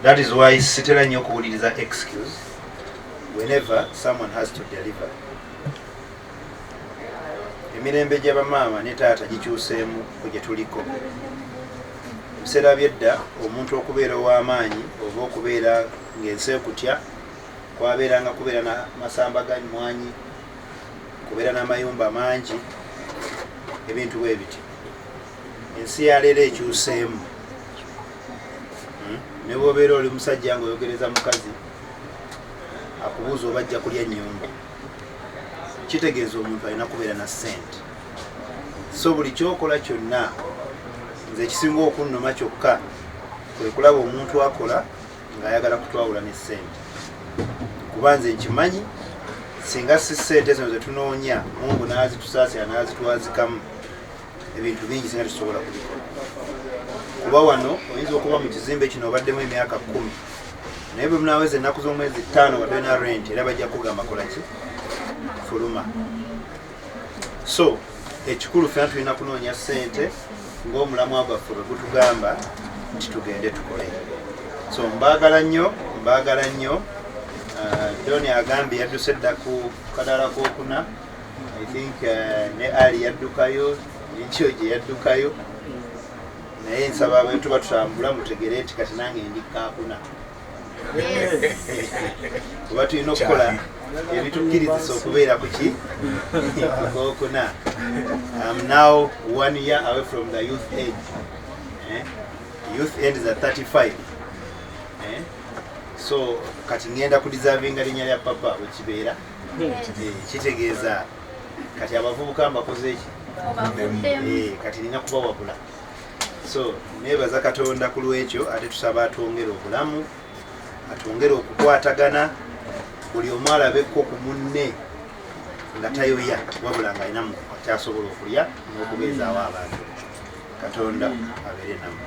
[SPEAKER 17] That is why sitera nnyo okuwuliriza excuse whenever someone has to deliver. Emirembe gy'abamaama ne taata gikyuseemu ku gye tuliko. Ebiseera byedda, omuntu okubeera ow'amaanyi oba okubeera ng'ensi ekutya kwabeeranga kubeera na masamba ga mwanyi, kubeera n'amayumba mangi, ebintu bwe biti. Ensi ya leero ekyuseemu. Ne bw'obeera oli musajja ng'oyogereza mukazi, akubuuza oba ajja kulya nnyumba, kitegeeza omuntu alina kubeera na ssente. So buli kyokola kyonna, nze ekisinga okunnuma kyokka kwe kulaba omuntu akola ng'ayagala kutwawula ne ssente, kuba nze nkimanyi singa si ssente zino zetunoonya, Mungu n'azitusaasira n'azitwazikamu, ebintu bingi singa tusobola kubikola. Kuba wano oyinza okuba mu kizimbe kino obaddemu emyaka 10, naye bwe munaweza ennaku z'omwezi 5 nga tolina rent, era bajja kugamba kolaki, fuluma. So ekikulu fena tulina kunoonya ssente ng'omulamwa gwaffe bwe gutugamba nti tugende tukole. So mbaagala nnyo, mbaagala nnyo. Doni agambye yadduse dda ku kadaala kokuna. I think ne Ali yaddukayo, nekyo gye yaddukayo, naye nsaba bwe tuba tutambula mutegere nti kati nange ndi kakuna, kuba tulina okukola ebitukkirizisa okubeera kuki kokuna. I'm now one year away from the youth age. Youth ends at 35. So kati ngenda kudeservinga linnya lya papa bwekibeera. Kitegeeza kati abavubuka mbakoze eki, kati nina kubawabula. So nebaza Katonda ku lwekyo, ate tusaba atwongere obulamu, atwongere okukwatagana, buli omu alabeko ku munne nga tayoya, wabula nga alina kyasobola okulya n'okubeezaawo abantu. Katonda abeere nammwe.